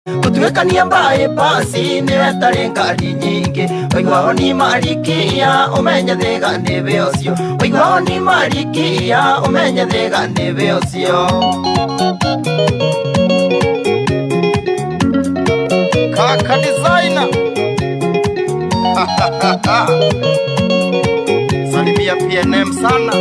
Gũtuĩkania bypass nĩwe ĩtarĩ ngari nyingĩ. Waigua honi marikia ũmenye thĩga nĩwe ũcio. Waigua honi marikia ũmenye thĩga nĩwe ũcio. Kaka designer. Salimia PNM sana.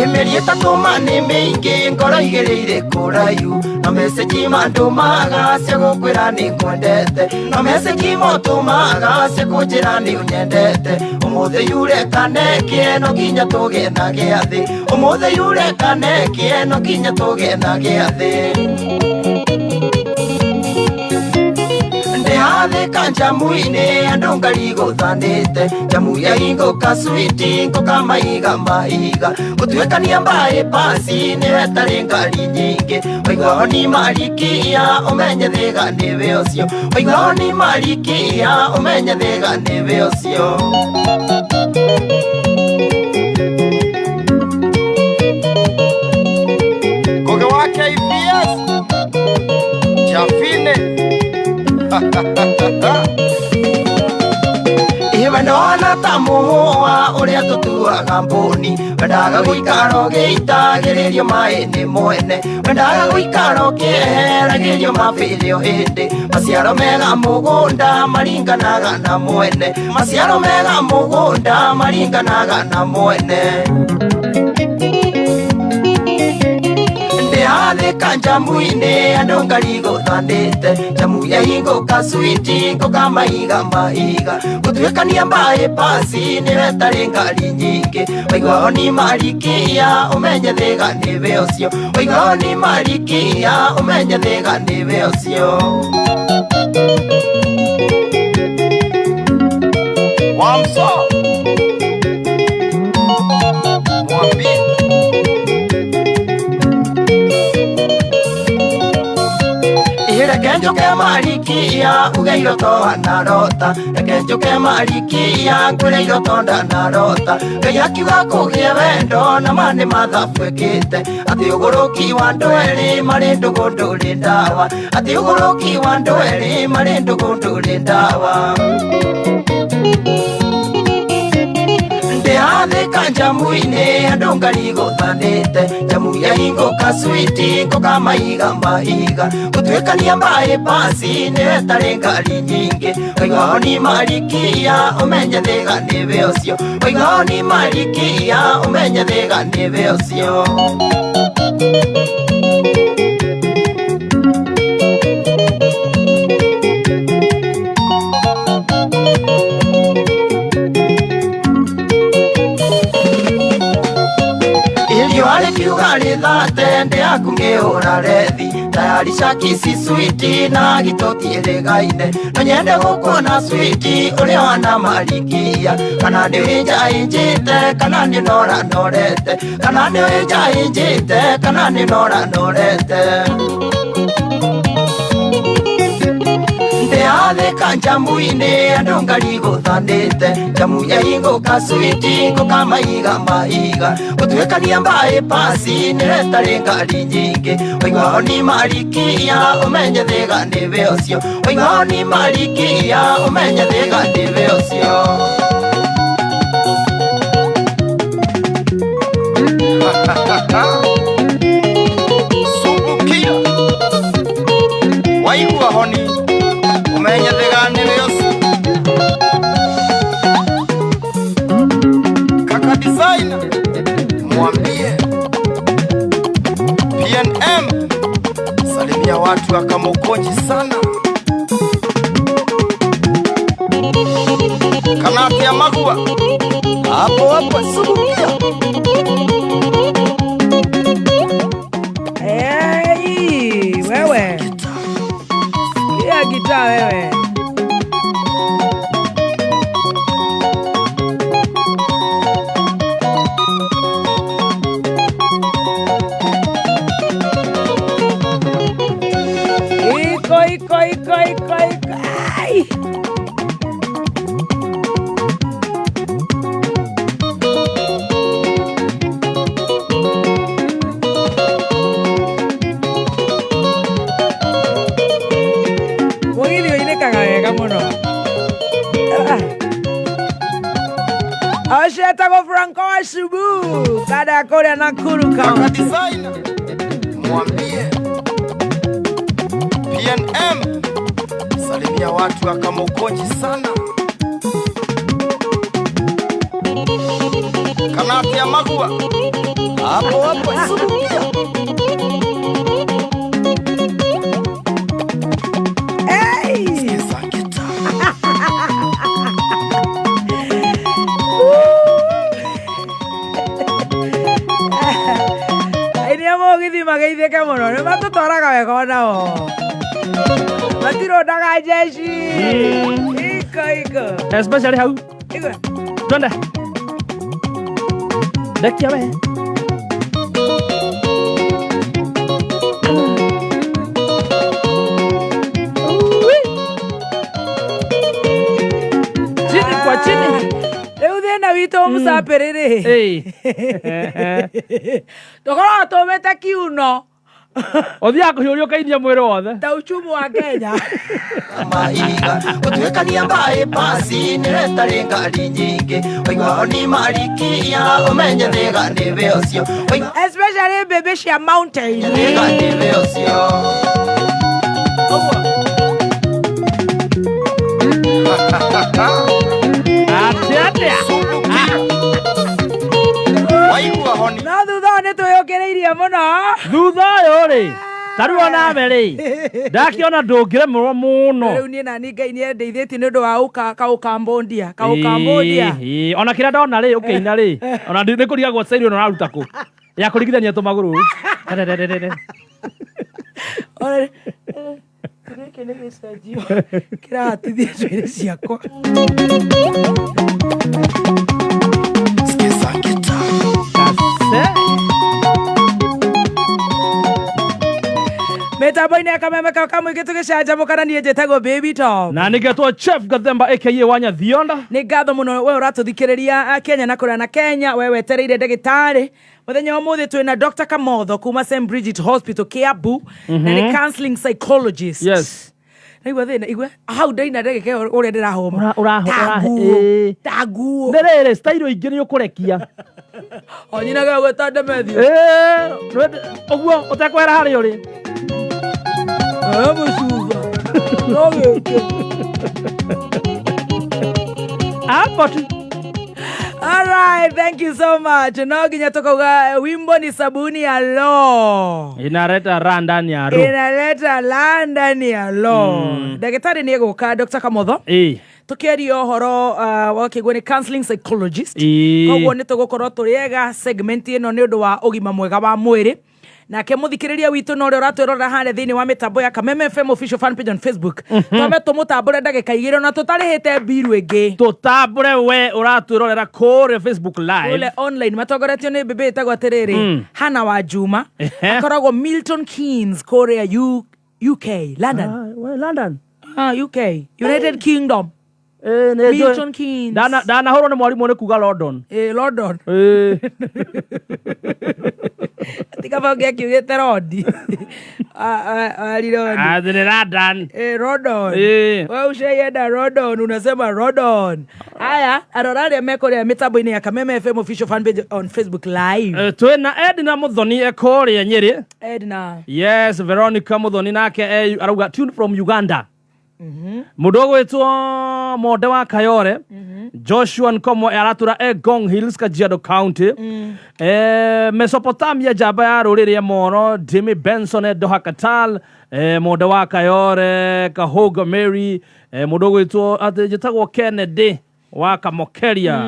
Ĩmĩri ĩtatũ ma nĩ mĩingĩ ngoro igĩrĩire kũraihu. Na message mandũmaga cia gũkwĩra nĩ ngwendete. Na message motũmaga cia kũnjĩra nĩ ũnyendete. Ũmũthĩ yure kaneke no nginya tũgĩe na gĩathĩ. Ũmũthĩ yure kaneke no nginya tũgĩe na gĩathĩ. Ndĩhathĩka njamu-inĩ andũ ngarigũthanĩte. Njamu ya ingũka switi ngũka mahiga mahiga. Gũtuĩkania bypass nĩwe ĩtarĩ ngari nyingĩ. Waigua honi marikia ũmenye thĩga nĩwe ũcio. Waigua honi marikia ũmenye thĩga nĩwe ũcio. Koge wa KBS. Jafine. Wendona ta mũhũa ũrĩa tũtuaga mbũni. Wendaga gũikara ũgĩitagĩrĩrio maĩ nĩ mwene. Wendaga gũikara ũkĩeheragĩrio mabĩrĩ o hĩndĩ. Maciaro mega mũgũnda maringanaga na mwene. Maciaro mega mũgũnda maringanaga na mwene. Ndĩhathĩka njamu-inĩ andũ ngarigũthanĩte. Njamu ya ingũka switi ngũka mahiga mahiga. Gũtuĩkania bypass nĩwe ĩtarĩ ngari nyingĩ. Waigua honi marikia ũmenye thĩga nĩwe ũcio. Waigua honi marikia ũmenye thĩga nĩwe ũcio. Wamso. Mwambie. Reke njũke marikia uge iroto wanarota. Reke njũke marikia ngwĩre iroto ndanarota. Ngai akiuga kũgĩe wendo na ma nĩ mathabu ĩkĩte. Atĩ ũgũrũki wa andũ erĩ marĩ ndũgũ ndũrĩ ndawa. Atĩ ũgũrũki wa andũ erĩ marĩ ndũgũ ndũrĩ ndawa. Ndĩhathĩka njamu-inĩ andũ ngarigũthanĩte. Njamu ya ingũka switi ngũka mahiga mahiga. Gũtuĩkania bypass nĩwe ĩtarĩ ngari nyingĩ. Waigua honi marikia ũmenye thĩga nĩwe ũcio. Waigua honi marikia ũmenye thĩga nĩwe ũcio. Irio rĩkiuga rĩthate ndĩaku ngĩhũra rethi. Tayari cakisi switi na gĩtũtiĩrĩgaine. No nyende gũkuona switi ũrĩa wana marikia. Kana nĩ wĩnja ĩnjĩte kana nĩ nora norete. Kana nĩ wĩnja ĩnjĩte kana nĩ nora norete. Ndĩhathĩka njamu-inĩ andũ ngarigũthanĩte. Njamu ya ingũka switi ngũka mahiga mahiga. Gũtuĩkania bypass nĩwe ĩtarĩ ngari nyingĩ. Waigua honi marikia ũmenye thĩga nĩwe ũcio. Waigua honi marikia ũmenye thĩga nĩwe ũcio. Subukia. Waigua honi umenye thĩga nĩwe ũcio. Kaka designer mwambie PNM salimia watu wa Kamukunji sana. Kanati ya Magua hapo hapo Subukia. Hey, wewe. Sikia gitaa wewe. Iko iko iko iko iko. Ai. Wetagwo Franco wa Shubu kada ya kũrĩa Nakuru Kaka County. designer, mwambie PNM, salimia watu wa Kamukunji sana. Kanati ya Magua hapo hapo isubukia. Hey! Sikiza kita Aini a mũgithi mageithĩke mũno nĩ matũtwaraga wega onao matirũndaga njeci iko iko Especially hau igua twende ndekia we. Chini kwa chini. Rĩu thĩna witũ mũcapĩrĩ rĩ Ĩĩ. tũkoragwo tũmĩte kiuno Ũthiaga kũhiũria ũkainia mwĩrĩ wothe. Ta uchumi wa Kenya. Mahiga gũtuĩkania bypass nĩretarĩ ngari nyingĩ waigua ni marikia ũmenye thĩga nĩwe ũcio waigua Especially mbembe cia mountain. Thĩga nĩwe ũcio. Atĩ atĩa? Subukia waigua honi. No thutha ũyũ nĩ twĩyũkĩrĩirie mũno. Thutha ũyũ rĩ, ta rĩu onawe rĩ, ndakĩona ndũngĩremwo mũno. Rĩu niĩ nani Ngai nĩ endeithĩtie nĩ ũndũ wa kaũkambondia kaũkambondia. Ĩĩ, ĩĩ. Ona kĩrĩa ndona rĩ ũkĩina rĩ, ona nĩ kũrigagwo style ĩno ũraruta kũ ya kũringithania tũmagũrũ. Tererere. Gĩkĩ nĩ gĩcenjio kĩrahatithia njuĩrĩ ciakwa. Sikiza kita Kase. Mĩtambo-inĩ ya kameme kau kamũingĩ tũgĩcanjamũka na niĩ njĩtagwo Baby Top. Na nĩngetwo Chef Gathemba aka Wanya Thionda. Nĩ ngatho mũno we ũratũthikĩrĩria Kenya na kũrĩa na Kenya we wetereire ndagĩtarĩ mũthenya wa ũmũthĩ twĩna Dr. Kamotho kuma St Bridget Hospital Kiambu na nĩ counseling psychologist. Yes. Naigua thĩna igua hau ndaina ndagĩka ĩyo ũrĩa ndĩrahũma. Ura- Ta nguo, ĩĩ. ta nguo. Nĩ rĩrĩ style ingĩ nĩ ũkũrekia. O nyinaga gwĩta Ndemethio. Ĩĩ, ũguo ũtekwera harĩa ũrĩ. Eh, mũcuba no gĩkĩ. Hapo tu. All right, thank you so much. No nginya tukauga wimbo ni sabuni ya lo. Inaleta raha ndani ya roho. Inaleta la ndani ya lo. Ndagĩtarĩ nĩ egũka Dr. Kamotho. Ĩĩ. Tũkĩaria ũhoro wakĩguo nĩ counseling psychologist. Ĩĩ. Koguo nĩ tũgũkorwo tũrĩ ega segment ĩno nĩ ũndũ wa ũgima mwega wa mwĩrĩ. Nake mũthikĩrĩria witũ na ũrĩa ũratwĩrorera harĩa thĩinĩ wa mĩtambo ya Kameme FM official fan page on Facebook. Twambe tũmũtambũre ndagĩka igĩrĩ na tũtarĩhĩte mbiru ĩngĩ. Tũtambũre we ũratwĩrorera kũrĩa Facebook live. Kule online matongoretio nĩ mbĩmbĩ ĩtagwo atĩrĩrĩ Hana wa Juma. Akoragwo Milton Keynes kũrĩa UK London. Ah, we London. Ah, UK United Kingdom. Ĩĩ, nĩ njũĩ. Milton Keynes. Ndanahũrwo nĩ mwarimũ nĩ kuga London. Eh, London. Ĩĩ. Tiga bange akiugĩte Rodi. Arironi. Ah, nĩ London. Eh, Rodon. Ĩĩ. Wewe ushaienda Rodon unasema Rodon. Haya, arora arĩa me kũrĩa mĩtambo-inĩ ya Kameme FM official fan page on Facebook live. Eh, twĩna Edna Muthoni e kũrĩa Nyĩrĩ. Edna. Yes, Veronica Muthoni nake arauga tune from Uganda. Mũndũ ũgwĩtwo Monde wa Kayore. Joshua Nkomo aratũra e Ngong Hills, Kajiado County. Mesopotamia njamba ya rũrĩrĩ e Moro. Jimmy Benson e Doha Qatar. Monde wa Kayore Kahoga Mary. Mũndũ ũgwĩtwo atĩ njĩtagwo Kennedy wa Kamokeria.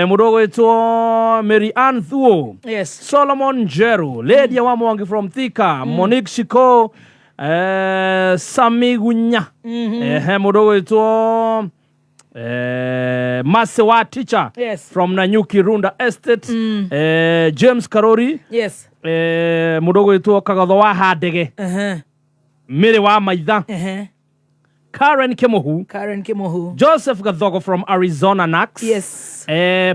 Mũndũ ũgwĩtwo Mary Ann Thuo. Yes. Solomon Jeru, Lydia wa Mwangi from Thika, Monique Shiko, Sami Gunya, mũndũ ũgwĩtwo Mase wa teacher from Nanyuki Runda Estate, James Karori, Yes. Mũndũ ũgwĩtwo Kagatho wa Handege, Mĩrĩ wa Maitha, Karen Kimuhu, Karen Kimuhu. Joseph Gathogo from Arizona Nax. Yes.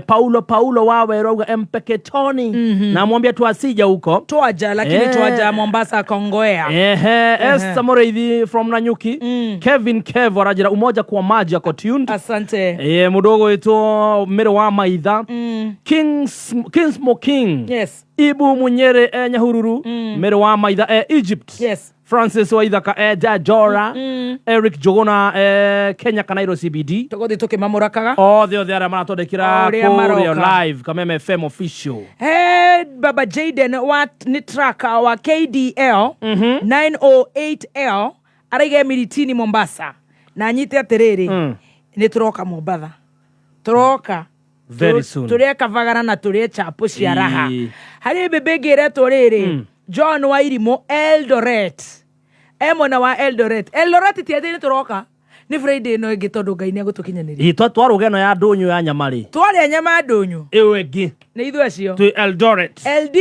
Paulo Wawe auga Mpeketoni. Namwambia tu asija huko. Twaja lakini twaja Mombasa Kongoea. Ehe, Esther Moreithi from Nanyuki. Kevin Kevo arajira umoja kwa maji ako tuned. Asante. Mudogo witwo Mary wa Maitha. Kings King. Yes. Ibu Munyere Nyahururu. Mary wa Maitha Egypt. Yes. Francis Waithaka Jajora. Eric Jogona Kenya Kanairo CBD. Tũgũthiĩ tũkĩmamũrakaga. Othe othe arĩa maratwandĩkĩra O ũrĩa kũrĩa maroka. live Kameme FM official. Hey, Baba Jaden wa nĩ tracker wa KDL 908L araiga Miritini Mombasa na nyite atĩrĩrĩ, nĩ tũroka Mombatha, tũroka Very soon. Tũrĩe kabagara na tũrĩe chapo cia raha. Ĩĩ. Harĩ mbĩmbĩ ĩngĩ ĩretwo rĩrĩ John wa Irimũ Eldoret, e mwena wa Eldoret. Eldoret ti atĩ nĩ tũroka, nĩ Friday ĩno ĩngĩ tondũ Ngai nĩ egũtũkinyanĩria. Ĩ twarũga ĩno ya ndũnyũ ya nyama rĩ, Twarĩa nyama ndũnyũ ĩyo ĩngĩ nĩ ithuĩ acio twĩ Eldoret. LD.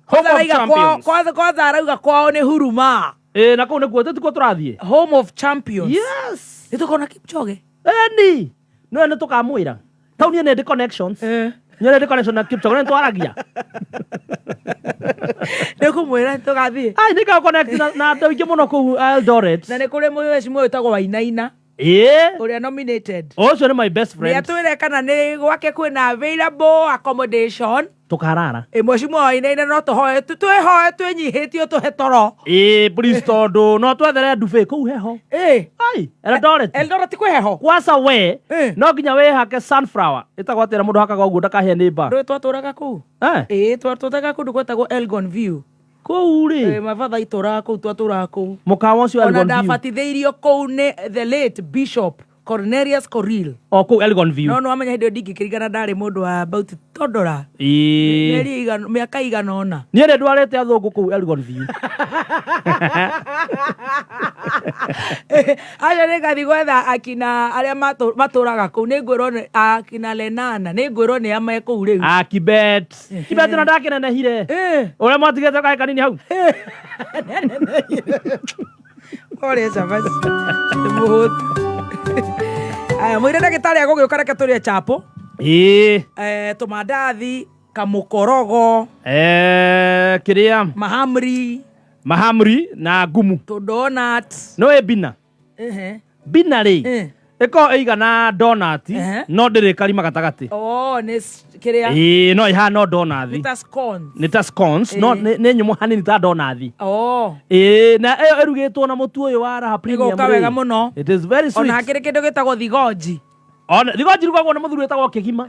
Home Kwanza of arauga kwao, champions. kwanza arauga kwao nĩ huruma. Ĩ na kũu nĩkuo tĩtikuo tũrathiĩ. Home of champions. Yes. Nĩ tũkona Kipchoge. Eni no nĩ tũkamwĩra tauni ĩno ĩndĩ connections. Nĩ ndĩ connection na Kipchoge nĩ twaragia. Nĩ kũmwĩra tũgathiĩ. Ai nĩ connect na andũ aingĩ mũno kũu Eldoret. Na nĩ kũrĩ mũhecimiwa wĩtagwo Wainaina Ĩ ũrĩa nominated. ũcio nĩ my best Nĩ friend. atwĩre kana nĩ gwake kwĩna available accommodation. Tũkarara. Ĩ mheshimiwa Wainaina no tũhoe twĩhoe twĩnyihĩtie ũtũhe toro. Ĩ please tondũ no twethere ndube kũu heho. Ĩ Ai Eldoret. Eldoret kwĩ heho. Kwanza we no nginya wĩhake sunflower ĩtagwo atĩra mũndũ hakaga ũguo ndakahĩe nĩ mba. Ndũĩ twatũraga kũu. Eh, Ĩ twatũraga kũndũ gwetagwo Elgon View. Kũu rĩ Mabatha itũraga kũu, twatũraga kũu. Mũkawa ũcio Ona Elgon View. ndabatithĩirio kũu nĩ the late Bishop Cornelius Koril. O kũu Elgon View. No nĩ wamenya hĩndĩ ĩyo ndingĩkĩringana, ndarĩ mũndũ wa about tondora Ĩ mĩeri mĩaka igana ũna. Niĩ nĩ ndwarĩte athũngũ kũu Elgon View. Acio nĩ ngathi gwetha akina arĩa matũraga kũu, nĩ ngwĩrwo nĩ akina Lenana, nĩ ngwĩrwo nĩ ame kũu rĩu. Ah, Kibet. Kibet na ndakĩnenehire. Ũrĩa mwatigĩte kaĩ kanini hau. Ũrĩa cabaci nĩ mũhũtu. Aya mwĩre ndagĩtarĩ agũgĩũka, reke tũrĩe chapo. Ĩ Tũmandathi, kamũkorogo. Kĩrĩa Mahamri. Mahamri na ngumu. Tũdonut. No ĩ bina. Bina rĩ ĩkoragwo ĩigana donut no ndĩrĩ karima gatagatĩ. Oh, nĩ kĩrĩa Ĩ no ĩhana no donut. Nĩ ta scones. Nĩ ta scones no nĩ nyũmũ hanini ta donathi. Oh. Ĩ na ĩyo ĩrugĩtwo na mũtu ũyũ wa Raha Premium Ĩgũka rĩ. wega mũno. It is very sweet. Ona hakĩrĩ kĩndũ gĩtagwo thigonji. Ona thigonji rugagwo nĩ mũthuri wĩtagwo Kĩgima.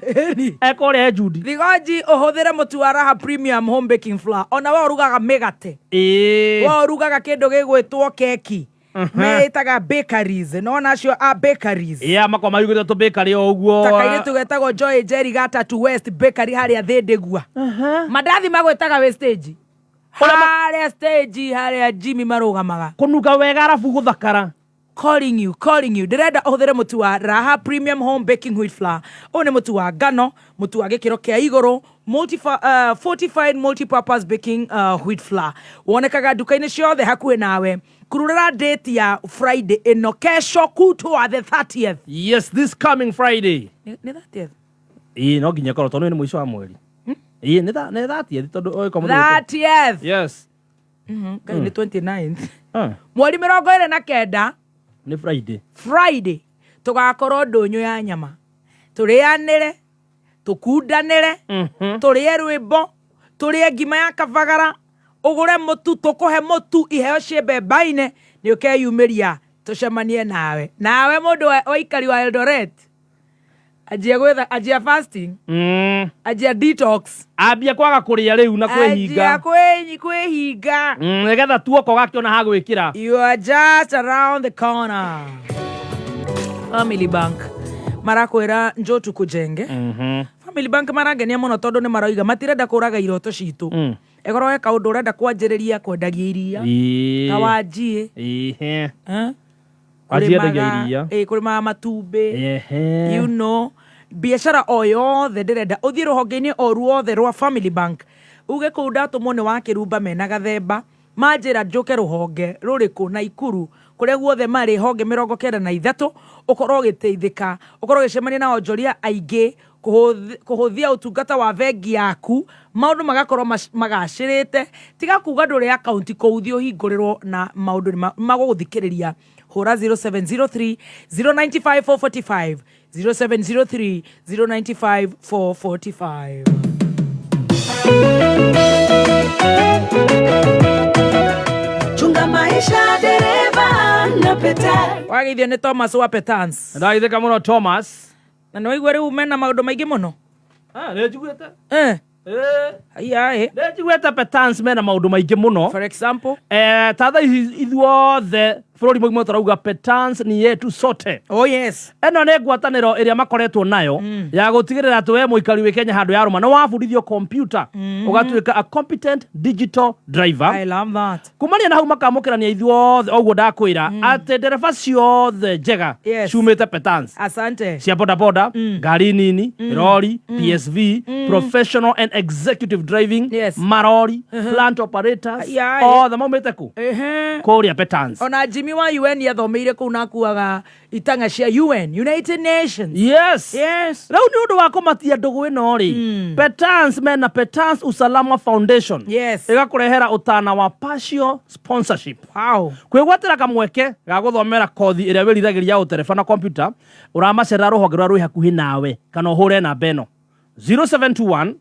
Ekũrĩa Jundi. Thigonji ũhũthĩre mũtu wa Raha Premium Home Baking Flour. Ona we ũrugaga mĩgate. Ĩ We ũrugaga kĩndũ gĩgwĩtwo keki. Meĩtaga bakeries. Nona acio a bakeries. Yeah, makwa marugĩte tũ bakery o ũguo. Ta kairĩtu getagwo Joy Jerry Gatatu West Bakery harĩa Thĩndĩgua. Mandathi magwĩtaga wĩ stage. Harĩa stage harĩa Jimmy marũgamaga. Kũnunga wega arabu gũthakara. Calling you, calling you. Ndĩrenda ũhũthĩre mũtu wa Raha Premium Home Baking Wheat Flour. Ũyũ nĩ mũtu wa ngano, mũtu wa gĩkĩro kĩa igũrũ, fortified multipurpose baking wheat flour. Wonekaga nduka-inĩ ciothe hakuhĩ nawe. Kururĩra date ya Friday ĩno, kesho kutwa, the 30th. Yes, this coming Friday. Nĩ 30th? Ĩ no nginya ĩkorwo tondũ nĩ mũico wa mweri. Ĩ nĩ 30th tondũ ũyũ mũthenya. 30th. Yes. Ngai, nĩ 29th. Ah, Mweri 29. Nĩ Friday. Friday tũgakorwo ndũnyũ ya nyama, tũrĩanĩre, tũkundanĩre, tũrĩe rwĩmbo, tũrĩe ngima ya kabagara. Ũgũre mũtu, tũkũhe mũtu iheo ciĩ mbemba-inĩ. Nĩ ũkeyumĩria tũcemanie nawe. Nawe mũndũ wa ikari wa Eldoret, anjia gwetha, anjia fasting, anjia detox. Ambia kwaga kũrĩa rĩu na Anjia kwĩhinga. Kwĩhinga. Nĩgetha tuoko gakĩona ha gwĩkĩra. You are just around the corner. Family Bank marakwĩra njũ tukujenge. Family Bank marangenia mũno tondũ nĩ maroiga matirenda kũraga iroto citũ. Ĩkorwo he kaũndũ ũrenda kwanjĩrĩria, kwendagia iria, kawanjie. Ĩhe. Eh? Wanjie endagia Kũrĩmaga- iria. Kũrĩmaga matumbĩ. Ehe. Biacara o yothe, ndĩrenda ũthiĩ rũhonge-inĩ o ruothe rwa Family Bank, uge kũu ndatũmwo nĩ wa Kĩrumba mena Gathemba. Manjĩra njũke rũhonge rũrĩkũ Naikuru, kũrĩa guothe marĩ honge 93, ũkorwo ũgĩteithĩka, ũkorwo ũgĩcemania na onjoria aingĩ, kũhũthia ũtungata wa bengi yaku, maũndũ magakorwo magacĩrĩte. Tiga kuga ndũrĩ akaunti kũu, thiĩ ũhingũrĩrwo na maũndũ nĩ magũgũthikĩrĩria. Hũra 0703 095 445, 0703 095 445. Chunga maisha dereva na peta. Wageithio nĩ Thomas wa Petans. Ndageithĩka mũno, Thomas. Na nĩ waigua rĩu mena maũndũ maingĩ mũno. Ah, nĩ njiguĩte. Aya ĩ. Nĩ njiguĩte Petans mena maũndũ maingĩ mũno. For example? Ta thaa ici ithuothe bũrũri mũgima tũrauga Petans ni yetu sote. Oh yes. Ĩno nĩ ngwatanĩro ĩrĩa makoretwo nayo ya gũtigĩrĩra atĩ we mũikari wĩ Kenya handũ yarũma nĩ wabundithio computer, ũgatuĩka a competent digital driver. I love that. Kumania na hau makamũkĩrania ithuothe oguo ndakwĩra atĩ ndereba ciothe njega ciumĩte Petans. Asante. Cia bodaboda, ngari nini, rori, PSV, professional and executive driving, marori, plant operators, othe maumĩte kũ? Kũrĩa Petans. Ona Jimmy wa UN athomeire kũu na akuaga itang'a cia UN, United Nations. Yes. Yes. Rĩu nĩ ũndũ wa kũmatia ndũgũ ĩno rĩ, Petans mena Petans Usalama Foundation. Ĩgakũrehera ũtana wa partial sponsorship. Kwĩgwatĩra kamweke ga gũthomera kothi ĩrĩa wĩriragĩria ya ũtereba na computer, ũramacerera rũhonge rũrĩa rwĩ hakuhĩ nawe kana ũhũre namba ĩno 0721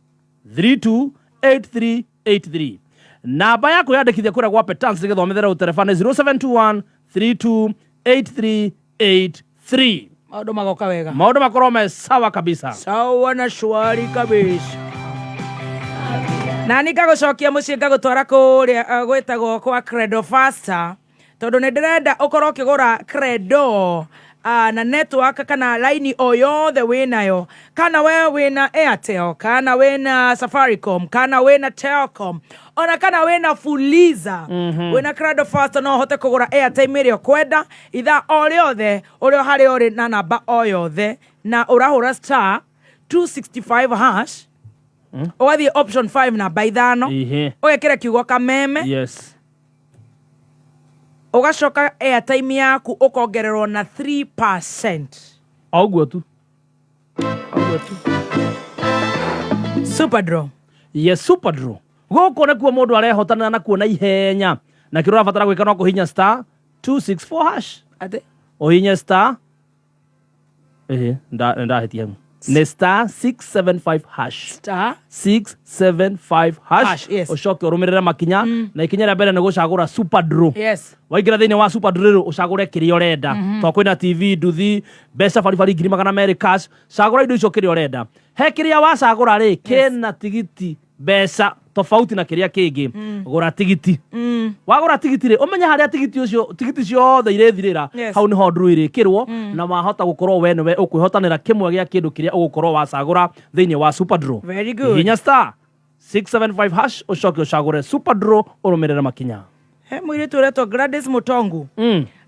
328383. Namba ya kwĩyandĩkithia kũrĩa gwa Petans gĩthomethera ũtereba nĩ 0721 328383. Maũndũ magoka wega. Maũndũ makorwo me sawa kabisa. Sawa na shwari kabisa. Na nĩ ngagũcokia mũciĩ, ngagũtwara kũrĩa gwĩtagwo kwa Credo Faster, tondũ nĩ ndĩrenda ũkorwo ũkĩgũra Credo na network kana laini o yothe wĩnayo, kana we wĩna Airtel, kana wĩna Safaricom, kana wĩna Telcom, ona kana wĩna Fuliza. Wĩna Credo Faster no ũhote kũgũra airtime ĩrĩa ũkwenda ithaa o rĩothe ũrĩa harĩa ũrĩ na namba o yothe, na ũrahũra star 265 hash, ũgathiĩ option 5, namba 5, ũgekĩra kiugo Kameme, ũgacoka airtime yaku ũkongererwo na 3%. O ũguo tu. Ũguo tu. Super draw. Yes, super draw. Gũkũ nĩkuo mũndũ arehotanĩra na kuona ihenya, na kĩrĩa ũrabatara gwĩka no kũhinya star 264 hash. Atĩ? Ũhinye star, ĩhĩ, ndahĩtia, nĩ star 675 hash. Star 675 hash. Hash, yes. Ũcoke ũrũmĩrĩre makinya, na ikinya rĩa mbere nĩ gũcagũra super draw. Waingĩra thĩinĩ wa super draw rĩ, ũcagũre kĩrĩa ũrenda, to kwĩna TV, nduthi, mbeca baribari 200,000 cash. Cagũra indo icio kĩrĩa ũrenda. He kĩrĩa wacagũra rĩ, kĩna tigiti mbeca tofauti na kĩrĩa kĩngĩ, gũra tigiti. Wagũra tigiti rĩ, ũmenye harĩa tigiti ũcio, tigiti ciothe irĩthirĩra, hau nĩho nduru irĩkĩrwo, na wahota gũkorwo we nĩwe ũkwĩhotanĩra kĩmwe gĩa kĩndũ kĩrĩa ũgũkorwo wacagũra thĩinĩ wa super draw. Very good. Hihinya star 675 hash, ũcoke ũcagũre super draw, ũrũmĩrĩre makinya. He mũirĩtu ũretwo Gladys Mutongu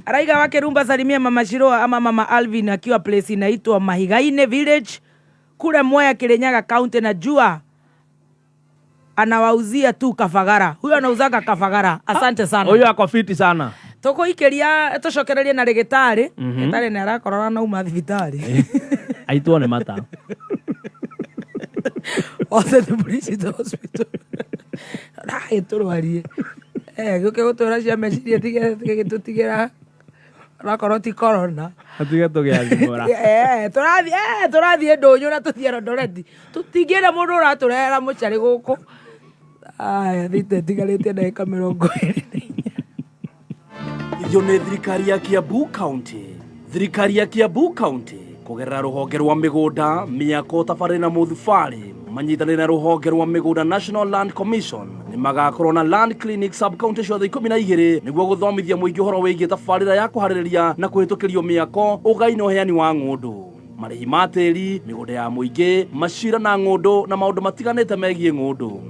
araiga wa Kirumba, salimia mama Shiroa ama mama Alvin akiwa place inaitwa Mahigaine Village kule Mwea, Kirinyaga County. Najua anawauzia tu kabagara, huyo anauzaga kabagara. Asante sana. Huyo ako fiti sana. Tũkũikĩria tũcokererie na rĩgĩtarĩ. Rĩgĩtarĩ nĩ arakorora nauma thibitarĩ. Aitwo nĩ mata. Othe the Bridget Hospital ragĩtũrwarie gĩũke gũtwĩra cia meciria, tige tũtigĩra onakorwo ti corona. Atige tũgĩathimũra. Tũrathiĩ ndũnyũ na tũthiĩ Eldoret, tũtingĩenda mũndũ ũratũrehera mũcarĩ gũkũ. Aya, thite tigarĩtie ndagĩka 24. Ithio nĩ thirikari ya Kiambu County. Thirikari ya Kiambu County kũgerera rũhonge rwa mĩgũnda, mĩako, tabarĩra na mũthubarĩ manyitanĩire na rũhonge rwa mĩgũnda National Land Commission nĩ magakorwo na land clinic sub county ciothe 12 nĩguo gũthomithia mũingĩ ũhoro wĩgiĩ tabarĩra ya kũharĩrĩria na kũhĩtũkĩrio mĩako, ũgai na ũheani wa ng'ũndũ, marĩhi ma tĩri, mĩgũnda ya mũingĩ, macira na ng'ũndũ na maũndũ matiganĩte megiĩ ng'ũndũ.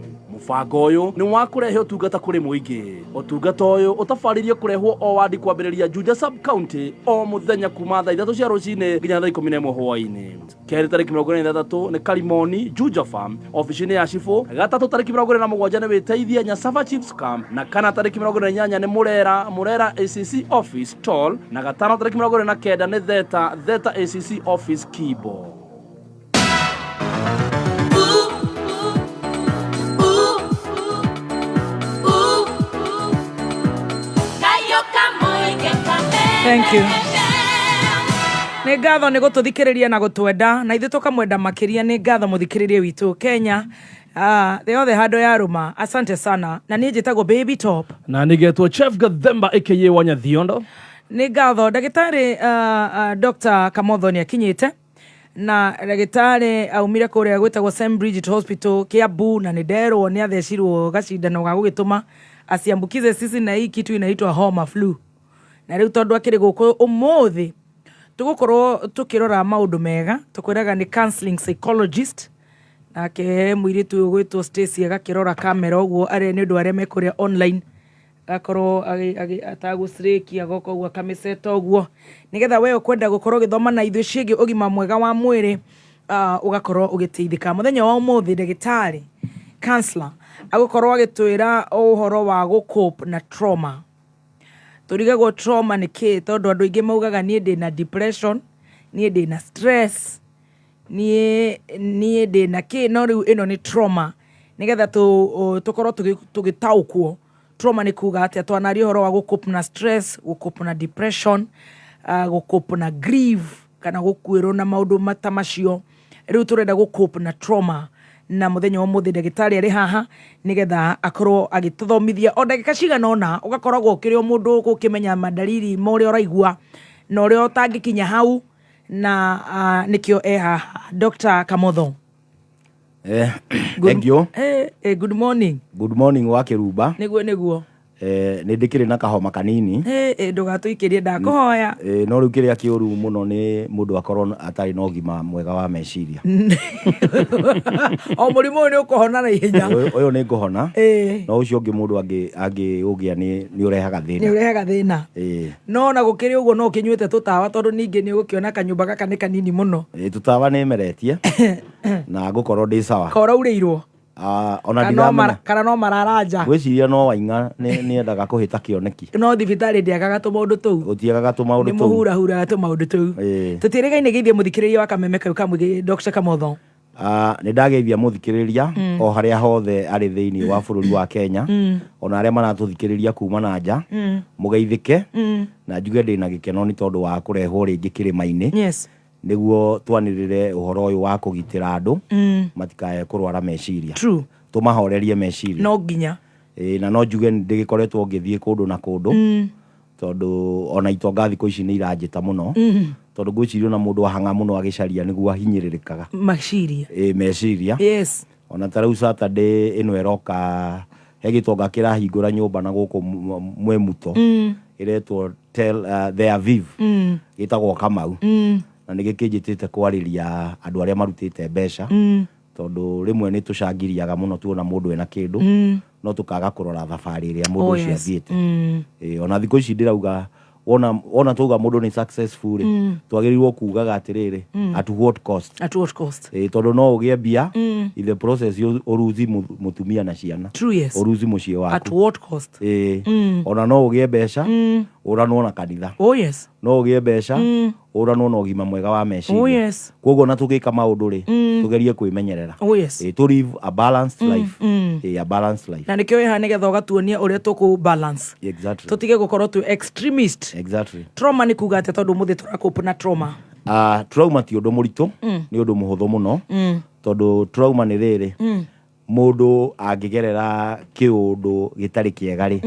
Mũbango ũyũ nĩ wa kũrehe ũtungata kũrĩ mũingĩ. Ũtungata ũyũ ũtabarĩirio kũrehwo o wadi kwambĩrĩria Juja sub county o mũthenya kuma thaa 3 cia rũcinĩ nginya thaa 11 hwaĩ-inĩ. Kerĩ tarĩki 23 nĩ Karimoni Juja Farm obici-inĩ ya cibũ. Gatatũ tarĩki 27 nĩ Wĩteithie Nyasava Chiefs Camp, na kana tarĩki 28 nĩ Murera Murera ACC office Tall, na gatano tarĩki 29 nĩ Theta Theta ACC office Kibo. Thank you. Nä ngatho nä gå tå thikä rä ria na gå twenda na ithuä tå kamwenda makä ria. Nä ngatho må thikä rä ria witå Kenya, thä yothe handå ya rå. Asante sana. Na niä njä tagwo Baby Top. Na nigetwo Chef Gathemba aka Wanyathiondo. Nä ngatho ndagätarä. Dr Kamotho nä akinyä te na ndagätarä aumire kå rä a gwä tagwo St Bridget Hospital Kiambu, na nä nderwo nä athecirwo gacindano ga gå gä tå ma asiambukize sisi na hii kitu inaitwa homa flu. Na rä u tondå akä rä gå kå å må thä tå gå tå kä rora maå ndå mega tå kwä raga nä counseling psychologist, nake mũirĩtu ũyũ gwĩtwo Stacy agakĩrora kamera ũguo arĩa nĩ ũndũ arĩa mekũrĩa online agakorwo atagũcirĩkia agoka ũguo akamĩceta ũguo nĩgetha we ũkwenda gũkorwo ũgĩthoma na ithuĩ ciĩgiĩ ũgima mwega wa mwĩrĩ, ũgakorwo ũgĩteithĩka. Mũthenya wa ũmũthĩ ndagĩtarĩ counselor agũkorwo agĩtwĩra ũhoro wa gũ na trauma. Tũrigagwo trauma nĩ kĩ, tondũ andũ aingĩ maugaga niĩ ndĩna depression, niĩ ndĩna stress, niĩ ndĩna kĩ, no rĩu ĩno nĩ trauma. Nĩgetha tũkorwo tũgĩtaũkwo trauma nĩ kuga atĩa, twanaria ũhoro wa gũ na stress, gũ na depression, gũ na grief kana gũkuĩrwo na maũndũ mata macio. Rĩu tũrenda gũ na trauma, na mũthenya wa ũmũthĩ ndagĩtarĩ arĩ haha nĩgetha akorwo agĩtũthomithia o ndagĩka cigana ũna. Ũgakoragwo ũkĩrĩ o mũndũ ũkĩmenya mandariri ma ũrĩa ũraigua na ũrĩa ũtangĩkinya hau, na nĩkĩo e haha Dr. Kamotho. Thank you. Good morning. Good morning wa Kĩrumba. Nĩguo. Nĩ ndĩkĩrĩ na kahoma kanini. Ndũgatũikĩrie, ndakũhoya. No rĩu kĩrĩa kĩũru mũno nĩ mũndũ akorwo atarĩ na ũgima mwega wa meciria. O mũrimũ ũyũ nĩ ũkũhona na ihenya. Ũyũ nĩ ngũhona, no ũcio ũngĩ mũndũ angĩũgĩa nĩ ũrehaga nĩ thĩna. Ũrehaga thĩna. No ona gũkĩrĩ ũguo no ũkĩnyuĩte tũtawa, tondũ ningĩ nĩ ũgũkĩona kanyũmba gaka nĩ kanini mũno. Tũtawa nĩ meretie na ngũkorwo ndĩ sawa. Koraurĩirwo? Ona kana no ndiramenya. Kana no mararanja. Ngwĩciria no waing'a nĩ endaga kũhĩta kĩoneki. No thibitarĩ ndĩagaga tũmaũndũ tũu. Gũtiagaga tũmaũndũ nĩ tũu. Mũhurahuraga tũmaũndũ tũu. Tũtiĩrĩgaine geithie mũthikĩrĩria wa kameme kau kamwĩgĩ Dr. Kamotho. Nĩ ndageithia mũthikĩrĩria o harĩa hothe arĩ thĩinĩ wa bũrũri wa Kenya, ona arĩa maratũthikĩrĩria kuma na nja, mũgeithĩke na njuge ndĩna gĩkeno nĩ tondũ wa kũrehwo rĩngĩ kĩrĩma-inĩ nĩguo twanĩrĩre ũhoro ũyũ wa kũgitĩra andũ matikae kũrwara meciria, tũmahorerie meciria. No nginya. Na no njuge nĩ ndĩgĩkoretwo ngĩthiĩ kũndũ na kũndũ, tondũ ona itonga thikũ ici nĩ iranjĩta mũno, tondũ ngwĩciria ona mũndũ ahang'a mũno agĩcaria nĩguo ahinyĩrĩrĩkaga. Maciria. Meciria. Ona ta rĩu Saturday ĩno ĩroka he gĩtonga kĩrahingũra nyũmba na gũkũ Mwemuto ĩretwo The Aviv, gĩtagwo Kamau, na nĩ gĩkĩnjĩtĩte kwarĩria andũ arĩa marutĩte mbeca, tondũ rĩmwe nĩ tũcangiriaga mũno tuona mũndũ ena kĩndũ, no tũkaga kũrora thabarĩ ĩrĩa mũndũ ũcio athiĩte. Ona thikũ ici ndĩrauga wona twauga mũndũ nĩ successful rĩ, twagĩrĩirwo kugaga atĩrĩrĩ, at what cost? At what cost? Tondũ no ũgĩe mbia, in the process ũruzi mũtumia na ciana, True, yes. ũruzi mũciĩ waku. At what cost? Ona no ũgĩe mbeca ũranwo na kanitha. No ũgĩe mbeca ũranwo na ũgima mwega wa meciria. Koguo na tũgĩka maũndũ rĩ, tũgerie kwĩmenyerera. To live a balanced life. A balanced life. Na nĩkĩo wĩ haha nĩgetha ũgatuonia ũrĩa tũkũ balance, tũtige gũkorwo twĩ extremist. Trauma nĩ kuga atĩa, tondũ ũmũthĩ tũracope na trauma? Trauma ti ũndũ mũritũ, nĩ ũndũ mũhũthũ mũno, tondũ trauma nĩ rĩrĩ, mũndũ angĩgerera kĩũndũ gĩtarĩ kĩega rĩ,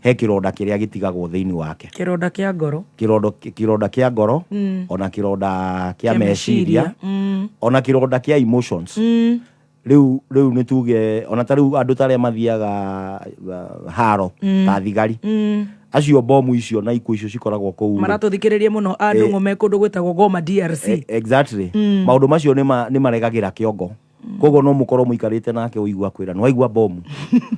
he kĩronda kĩrĩa gĩtigagwo thĩinĩ wake. Kĩronda kĩa ngoro. Kĩronda kĩa ngoro, ona kĩronda kĩa meciria, ona kĩronda kĩa emotions. Rĩu nĩ tuge ona ta rĩu andũ ta arĩa mathiaga haro ta thigari acio, bomu icio na ikuũ icio cikoragwo kũu rĩ. Maratũthikĩrĩria mũno andũ ng'ome kũndũ gwĩtagwo Goma, DRC. Exactly, maũndũ macio nĩ maregagĩra kĩongo. Koguo no mũkorwo mũikarĩte nake ũigua kwĩra nĩ waigua bomu,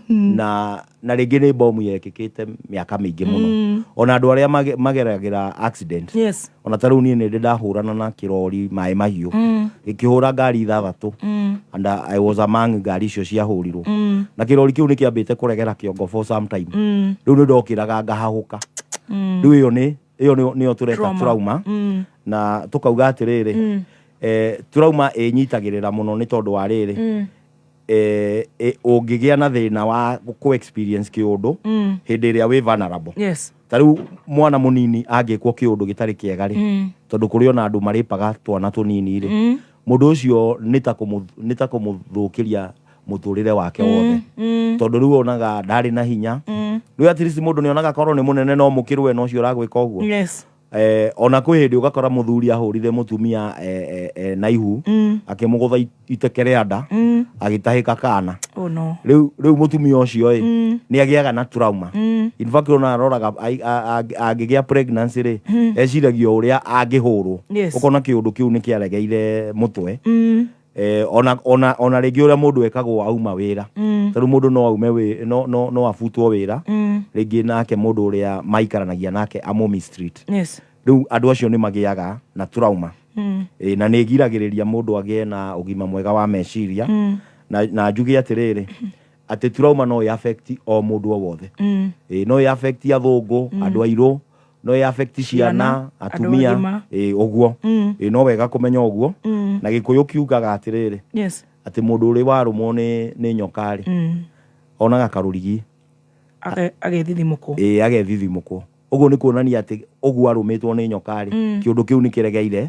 na rĩngĩ nĩ bomu yekĩkĩte mĩaka mĩingĩ mũno. Ona andũ arĩa mageragĩra accident, ona ta rĩu niĩ nĩ ndĩ ndahũrana na kĩrori maĩ mahiũ, gĩkĩhũra ngari 6, and I was among ngari icio ciahũrirwo, na kĩrori kĩu nĩ kĩambĩte kũregera kĩongo for some time. Rĩu nĩ ndokĩraga ngahahũka. Rĩu ĩyo nĩ ĩyo nĩyo tũreta Trauma. Trauma. Na tũkauga atĩrĩrĩ, trauma ĩnyitagĩrĩra mũno nĩ tondũ wa rĩrĩ, ũngĩgĩa na thĩna wa kũ experience kĩũndũ hĩndĩ ĩrĩa wĩ vulnerable. Ta rĩu mwana mũnini angĩkwo kĩũndũ gĩtarĩ kĩega rĩ, tondũ kũrĩ ona andũ marĩpaga twana tũnini rĩ, mũndũ ũcio nĩ ta kũmũthũkĩria mũtũrĩre wake wothe, tondũ rĩu onaga ndarĩ na hinya. Rĩu at least mũndũ nĩ onaga korwo nĩ mũnene no mũkĩrwe na ũcio ũragwĩka ũguo. Ona kwĩ hĩndĩ ũgakora mũthuri ahũrire mũtumia na ihu, akĩmũgũtha iteke rĩa nda, agĩtahĩka kana. Oh no. Rĩu mũtumia ũcio ĩ nĩ agĩaga na trauma. In fact, ona aroraga angĩgĩa pregnancy rĩ, eciragia o ũrĩa angĩhũrwo. Ũkona kĩũndũ kĩu nĩ kĩaregeire mũtwe. Ona rĩngĩ ũrĩa mũndũ ekagwo auma wĩra, tondũ mũndũ no aume no abutwo wĩra rĩngĩ, nake mũndũ ũrĩa maikaranagia nake amũ mistreat. Rĩu andũ acio nĩ magĩaga na trauma. Na nĩ ĩgiragĩrĩria mũndũ agĩe na ũgima mwega wa meciria. Na njuge atĩrĩrĩ, atĩ trauma no ĩ affect o mũndũ o wothe. No ĩ affect athũngũ, andũ airũ, no ĩ affect ciana, Ciana, andũ atumia. agima. Ũguo. No wega kũmenya ũguo. Na Gĩkũyũ kiugaga atĩrĩrĩ, atĩ mũndũ ũrĩ warũmwo nĩ nyoka rĩ, onaga karũrigi. Agethithimũkwo. Agethithimũkwo. Ũguo nĩ kuonania atĩ ũguo arũmĩtwo nĩ nyoka rĩ, kĩũndũ kĩu nĩ kĩregeire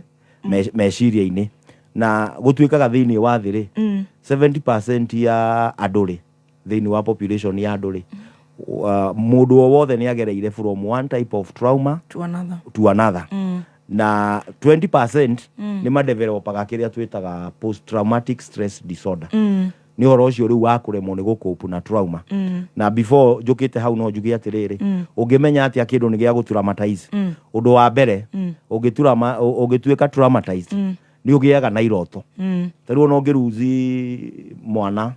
meciria-inĩ. Na gũtuĩkaga thĩinĩ wa thĩ rĩ, 70% ya andũ rĩ, thĩinĩ wa population ya andũ rĩ, mũndũ o wothe nĩ agereire from one type of trauma to another. To another. Na 20% nĩ madevelopaga kĩrĩa twĩtaga post traumatic stress disorder. Nĩ ũhoro ũcio rĩu wa kũremwo nĩ gũcope na trauma. Na before njũkĩte hau, no njuge atĩrĩrĩ, ũngĩmenya atĩa kĩndũ nĩ gĩa gũtraumatize? Ũndũ wa mbere, ũngĩtuĩka traumatized, nĩ ũgĩaga na iroto. Ta rĩu ona ũngĩruzi mwana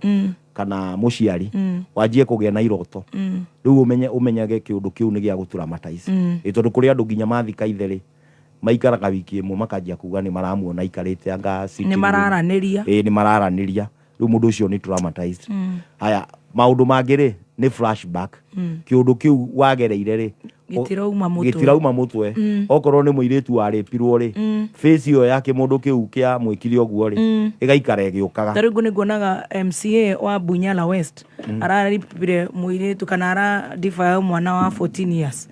kana mũciari, wanjie kũgĩa na iroto, rĩu ũmenyage kĩũndũ kĩu nĩ gĩa gũtraumatize. Tondũ kũrĩ andũ nginya mathika ithe rĩ, maikaraga wiki ĩmwe makanjia kuga nĩ maramuona aikarĩte anga sitting Nĩ room. mararanĩria. Nĩ mararanĩria. Rĩu mũndũ ũcio nĩ traumatized. Haya, maũndũ mangĩ rĩ, nĩ flashback. Kĩũndũ kĩu wagereire rĩ, Gĩtirauma mũtwe. Gĩtirauma mũtwe. Okorwo nĩ mũirĩtu warĩpirwo rĩ, face ĩyo ya kĩmũndũ kĩu kĩa mwĩkire ũguo rĩ, ĩgaikara ĩgĩũkaga. Ta rĩu nĩ nguonaga MCA wa Bunyala West araripire mũirĩtu kana ara defile mwana wa 14 years.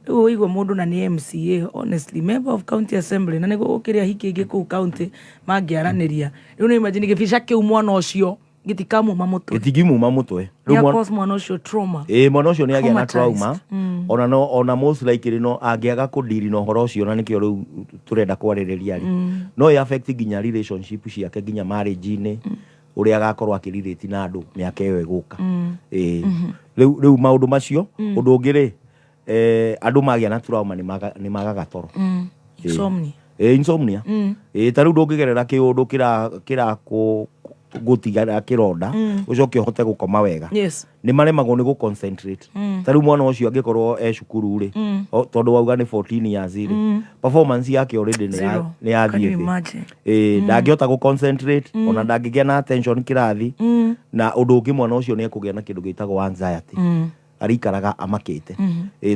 Rĩu ũigua mũndũ na nĩ MCA, honestly, member of county assembly, na nĩguo gũkĩrĩ ahiki aingĩ kũu county mangĩaranĩria. Rĩu nĩ imagine gĩbica kĩu mwana ũcio gĩtikamuma mũtwe. Gĩtingimuma mũtwe. Rĩu Nĩ cause mwana ũcio trauma. Mwana ũcio nĩ agĩa na Traumatized. trauma. Ona no ona most likely no angĩaga kũdiri na ũhoro ũcio, na nĩkĩo rĩu tũrenda kwarĩrĩria rĩ, no ĩ affect nginya relationship ciake, nginya marriage-inĩ, ũrĩa agakorwo akĩrelate na andũ mĩaka ĩyo ĩgũka. Rĩu maũndũ macio. Ũndũ ũngĩ rĩ, andũ magĩa na trauma nĩ magaga toro. Insomnia. Insomnia. Ta rĩu ndũngĩgerera kĩũndũ kĩra kĩra gũtigara kĩronda ũcoke ũhote gũkoma wega. Nĩ maremagwo nĩ gũ-concentrate. Ta rĩu mwana ũcio angĩkorwo e cukuru rĩ, tondũ wauga nĩ 14 years rĩ, performance yake already Zero. nĩ Can you yathiĩ thĩ. imagine? Ndangĩhota gũ-concentrate, ona ndangĩgĩa na attention kĩrathi. Na ũndũ ũngĩ, mwana ũcio nĩ ekũgĩa na kĩndũ gĩtagwo anxiety, arĩikaraga amakĩte.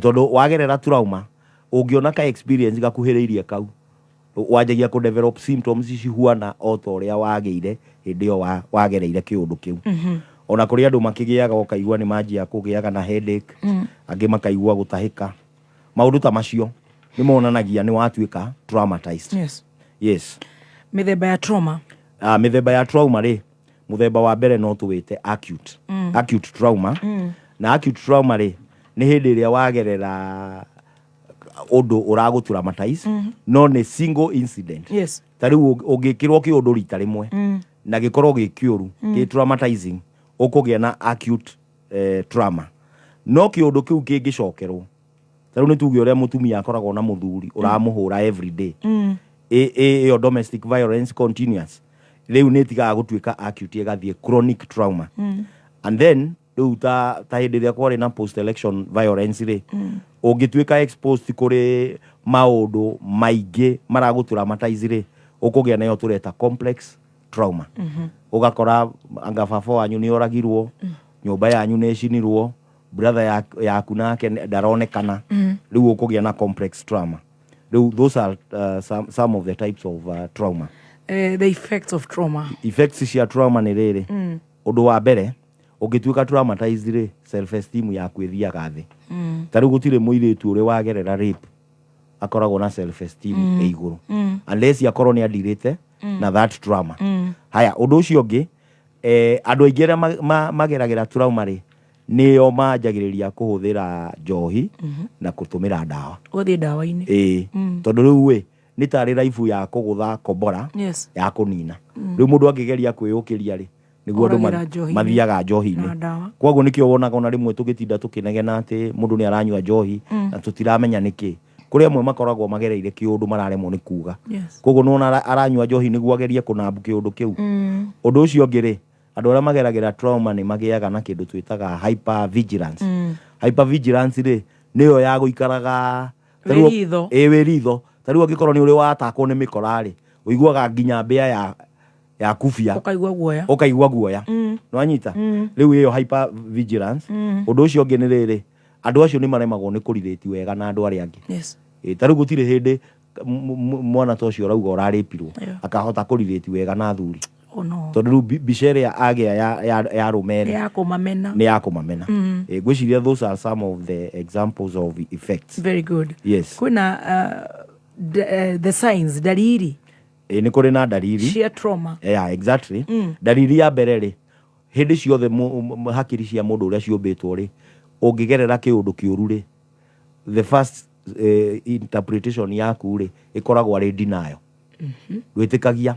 Tondũ wagerera trauma, ũngĩona ka experience gakuhĩrĩirie kau, wanjagia kũ develop symptoms cihuana o ta ũrĩa wagĩire hĩndĩ ĩyo wagereire kĩũndũ kĩu. Ona kũrĩ andũ makĩgĩaga, ũkaigua nĩ manjia kũgĩaga na headache, angĩ makaigua gũtahĩka. Maũndũ ta macio nĩ monanagia nĩ watuĩka traumatized. Yes. Mĩthemba ya trauma. Mĩthemba ya trauma rĩ, mũthemba wa mbere no tũwĩte acute trauma. Na acute trauma rĩ, nĩ hĩndĩ ĩrĩa wagerera ũndũ ũragũ traumatize, no nĩ single incident. Ta rĩu ũngĩkĩrwo kĩũndũ rita rĩmwe na gĩkorwo gĩ kĩũru, gĩ traumatizing, ũkũgĩa na acute trauma. No kĩũndũ kĩu kĩngĩcokerwo, ta rĩu nĩ tuge ũrĩa mũtumia akoragwo na mũthuri ũramũhũra every day, ĩyo domestic violence continuous, Rĩu nĩ ĩtigaga gũtuĩka acute ĩgathiĩ chronic trauma. And then rĩu ta hĩndĩ ĩrĩa kwarĩ na post election violence rĩ, ũngĩtuĩka exposed kũrĩ maũndũ maingĩ maragũ traumatize rĩ, ũkũgĩa nayo tũreta complex trauma. Ũgakora anga baba wanyu nĩ oragirwo, nyũmba yanyu nĩ ĩcinirwo, brother yaku nake ndaronekana, rĩu ũkũgĩa na complex trauma. Rĩu those are some of the types of trauma. The effects of trauma. Effects cia trauma nĩ rĩrĩ: ũndũ wa mbere, ũngĩtuĩka traumatized rĩ, self esteem yaku ĩthiaga thĩ. Ta rĩu gũtirĩ mũirĩtu ũrĩ wagerera rape akoragwo na self esteem ĩ igũrũ, unless akorwo nĩ adirĩte na that trauma. Haya, ũndũ ũcio ũngĩ, andũ aingĩ arĩa mageragĩra trauma rĩ, nĩo manjagĩrĩria kũhũthĩra njohi na kũtũmĩra ndawa. Gũthiĩ ndawa-inĩ. Ĩĩ, tondũ rĩu ĩ nĩ tarĩ raibu ya kũgũtha kombora ya kũnina. Rĩu mũndũ angĩgeria kwĩyũkĩria rĩ, nĩguo andũ Oragĩra njohi-inĩ. Mathiaga njohi-inĩ Na ndawa. Koguo nĩkĩo wonaga ona rĩmwe tũgĩtinda tũkĩnegena atĩ mũndũ nĩ aranyua njohi na tũtiramenya nĩkĩ. Kũrĩ amwe makoragwo magereire kĩũndũ mararemwo nĩ kuga. Koguo nĩwona aranyua njohi nĩguo agerie kũnambu kĩũndũ kĩu. Ũndũ ũcio ũngĩ rĩ, andũ arĩa mageragĩra trauma nĩ magĩaga na kĩndũ twĩtaga hypervigilance. Hypervigilance rĩ, nĩyo ya gũikaraga ta rĩu- Wĩ ritho. Ĩĩ, wĩ ritho. Ta rĩu angĩkorwo nĩ ũrĩ watakwo nĩ mĩkora rĩ, ũiguaga nginya mbĩa ya kubia Ũkaigua guoya. Ũkaigua guoya. Nĩwanyita? Rĩu ĩyo hypervigilance. Ũndũ ũcio ũngĩ nĩ rĩrĩ, andũ acio nĩ maremagwo nĩ kũrirĩti wega na andũ arĩa angĩ. Ĩ, ta rĩu gũtirĩ hĩndĩ mwana ta ũcio ũrauga ũrarĩpirwo akahota kũrirĩti wega na athuri, Oh no. tondũ rĩu mbica ĩrĩa agĩa ya arũme Nĩ rĩ, ya kũmamena. Nĩ ya kũmamena. Ĩ, ngwĩciria those are some of the examples of effects. Very good. Yes. Kwĩna the signs, dalili Ĩ, nĩ kũrĩ na ndariri cia trauma. Yeah, exactly. Ndariri ya mbere rĩ, hĩndĩ ciothe hakiri cia mũndũ ũrĩa ciũmbĩtwo rĩ, ũngĩgerera kĩũndũ kĩũru rĩ, the first interpretation yaku rĩ, ĩkoragwo arĩ denial. Ndwĩtĩkagia.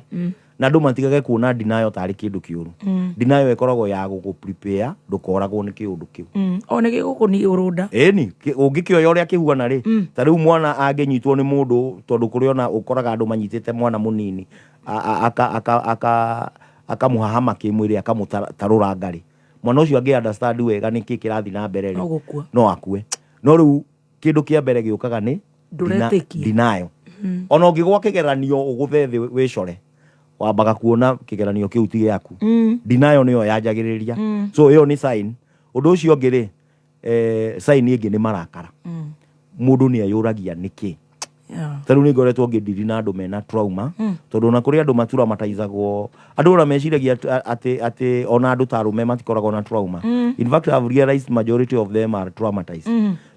Na andũ matigage kuona denial tarĩ kĩndũ kĩũru. Denial ĩkoragwo ya gũkũ prepare ndũkoragwo nĩ kĩũndũ kĩu. O nĩ gĩgũkũni ũrũnda. Ĩni ũngĩkĩoya ũrĩa kĩhuana rĩ, ta rĩu mwana angĩnyitwo nĩ mũndũ, tondũ kũrĩ ona ũkoraga andũ manyitĩte mwana mũnini akamũhahama kĩmwĩrĩ, akamũtarũranga rĩ, mwana ũcio angĩ understand wega nĩkĩ kĩrathiĩ na mbere rĩ, No gũkua. No akue. No rĩu kĩndũ kĩa mbere gĩũkaga nĩ Ndũretĩkia. Denial. Ona ũngĩgwa kĩgeranio ũgũthe thĩ wĩcore, wambaga kuona kĩgeranio kĩu ti gĩaku. Denial nĩyo yanjagĩrĩria. So ĩyo nĩ sign. Ũndũ ũcio ũngĩ rĩ, sign ĩngĩ nĩ marakara. Mũndũ nĩ eyũragia nĩkĩ. Ta rĩu nĩ ngoretwo ngĩndiri na andũ mena trauma, tondũ ona kũrĩ andũ matraumataizagwo, andũ ona meciragia atĩ ona andũ ta arũme matikoragwo na trauma. In fact, I've realized majority of them are traumatized,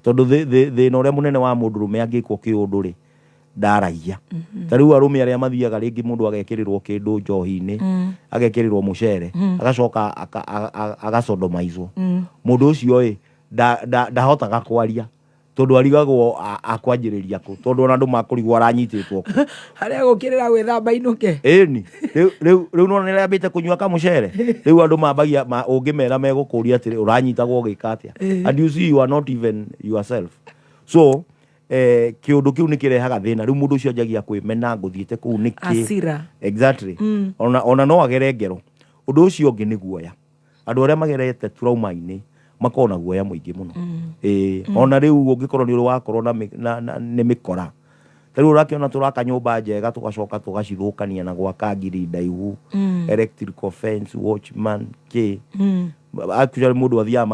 tondũ thĩna ũrĩa mũnene wa mũndũrũme angĩkwo kĩũndũ rĩ, ndaragia. Ta rĩu arũme arĩa mathiaga rĩngĩ, mũndũ agekĩrĩrwo kĩndũ njohi-inĩ, agekĩrĩrwo mũcere, agacoka agacodomaizwo, mũndũ ũcio ĩ ndahotaga kwaria, tondũ arigagwo akwanjĩrĩria kũ, tondũ ona andũ makũrigwo aranyitĩtwo kũ. Harĩa gũkĩrĩra gwĩthamba inũke. Ĩni rĩu nona nĩarambĩte kũnyua kamũcere, rĩu andũ mambagia ũngĩmera megũkũria atĩrĩ, ũranyitagwo ũgĩka atĩa? And you see, you are not even yourself. So kĩũndũ kĩu nĩ kĩrehaga thĩna. Rĩu mũndũ ũcio anjagia kwĩmena, ngũthiĩte kũu nĩkĩ? Hasira. Exactly. Ona no agere ngero. Ũndũ ũcio ũngĩ nĩ guoya. Andũ arĩa magerete trauma-inĩ makoragwo na guoya mũingĩ mũno. Ĩĩ, ona rĩu ũngĩkorwo nĩ ũrĩ wakorwo na nĩ mĩkora, ta rĩu ũrakĩona tũraka nyũmba njega, tũgacoka tũgacithũkania na gwaka ngiri ndaihu, electrical fence, watchman, kĩ. Actually, mũndũ athiaga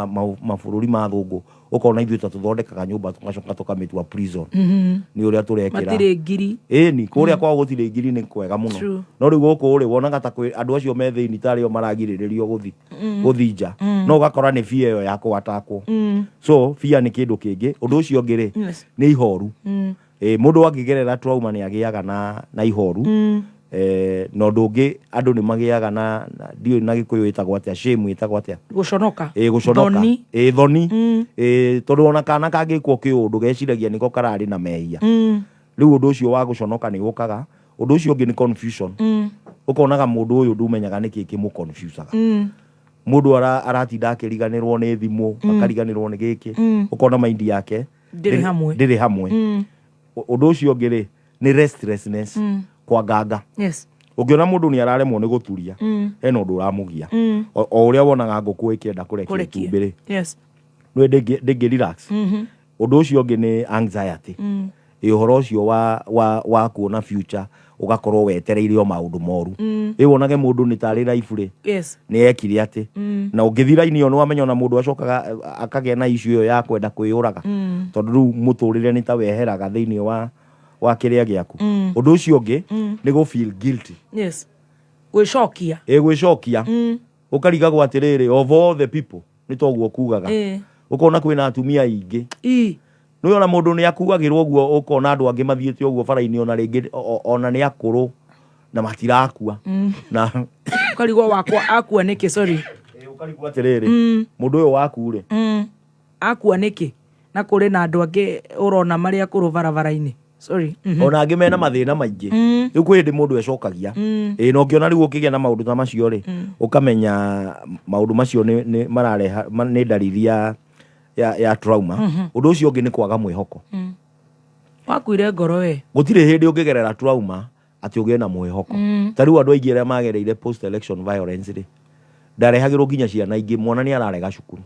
mabũrũri ma thũngũ, ũkona ithuĩ ta tũthondekaga nyũmba tũgacoka tũkamĩtua prison nĩ ũrĩa tũrekĩra. Matirĩ ngiri. Ĩni kũrĩa kwao gũtirĩ ngiri, nĩ kwega mũno. No rĩu gũkũ rĩ, wonaga ta kwĩ andũ acio me thĩinĩ tarĩ o maragirĩrĩrio gũthi nja, no ũgakora nĩ fear ĩyo ya kũatakwo. So fear nĩ kĩndũ kĩngĩ. Ũndũ ũcio ũngĩ rĩ, nĩ ihoru. Ĩ, mũndũ angĩgerera trauma nĩ agĩaga na ihoru. Na ũndũ ũngĩ, andũ nĩ magĩaga na ndiũĩ na Gĩkũyũ ĩtagwo atĩa, shame ĩtagwo atĩa? Gũconoka. Ĩ, gũconoka. Thoni. Ĩ, thoni. Ĩ, tondũ ona kana kangĩkwo kĩũndũ geciragia nĩko kararĩ na mehia. Rĩu ũndũ ũcio wa gũconoka nĩ ũkaga. Ũndũ ũcio ũngĩ nĩ confusion. Ũkonaga mũndũ ũyũ ndũmenyaga nĩkĩ kĩmũ-confusaga. Mũndũ aratinda akĩriganĩrwo nĩ thimũ, akariganĩrwo nĩ gĩkĩ, ũkona mind yake Ndĩrĩ hamwe. Ndĩrĩ hamwe. Ũndũ ũcio ũngĩ rĩ, nĩ restlessness, kwanganga. Ũngĩona mũndũ nĩ araremwo nĩ gũturia, hena ũndũ ũramũgia. O ũrĩa wonaga ngũkũ ĩkĩenda kũrekia Kũrekia. itumbĩ rĩ, nĩ ndĩngĩ relax. Ũndũ ũcio ũngĩ nĩ anxiety. Ĩ ũhoro ũcio wa kuona future, ũgakorwo wetereire o maũndũ moru. Ĩ wonage mũndũ nĩ tarĩ life rĩ, nĩ ekire atĩ na ũngĩthi raini ĩyo nĩ wamenya ona mũndũ acokaga akagĩa na issue ĩyo ya kwenda kwĩyũraga, tondũ rĩu mũtũrĩre nĩ ta weheraga thĩinĩ wa kĩrĩa gĩaku. Ũndũ ũcio ũngĩ nĩ gũ feel guilty. Yes, gwĩcokia. Ĩ gwĩcokia, ũkarigagwo atĩrĩrĩ, of all the people, nĩ toguo kugaga. Ũkona kwĩna atumia aingĩ. Nĩ ona mũndũ nĩ akuagĩrwo ũguo, ũkona andũ angĩ mathiĩte ũguo bara-inĩ, ona rĩngĩ ona nĩ akũrũ na matirakua na Ũkarigwo wakwa akua nĩkĩ, sorry. Ĩ, ũkarigwo atĩrĩrĩ, mũndũ ũyũ waku rĩ, Akua nĩkĩ na kũrĩ na andũ angĩ ũrona marĩ akũrũ barabara-inĩ, sorry. Ona angĩ mena mathĩna maingĩ. Rĩu kwĩ hĩndĩ mũndũ ecokagia. Ĩ na ũngĩona rĩu ũkĩgĩa na maũndũ ta macio rĩ, ũkamenya maũndũ macio nĩ marareha nĩ ndariri ya trauma. Ũndũ ũcio ũngĩ nĩ kwaga mwĩhoko. Wakuire ngoro we. Gũtirĩ hĩndĩ ũngĩgerera trauma atĩ ũgĩe na mwĩhoko. Ta rĩu andũ aingĩ arĩa magereire post election violence rĩ, ndarehagĩrwo nginya ciana ingĩ, mwana nĩ ararega cukuru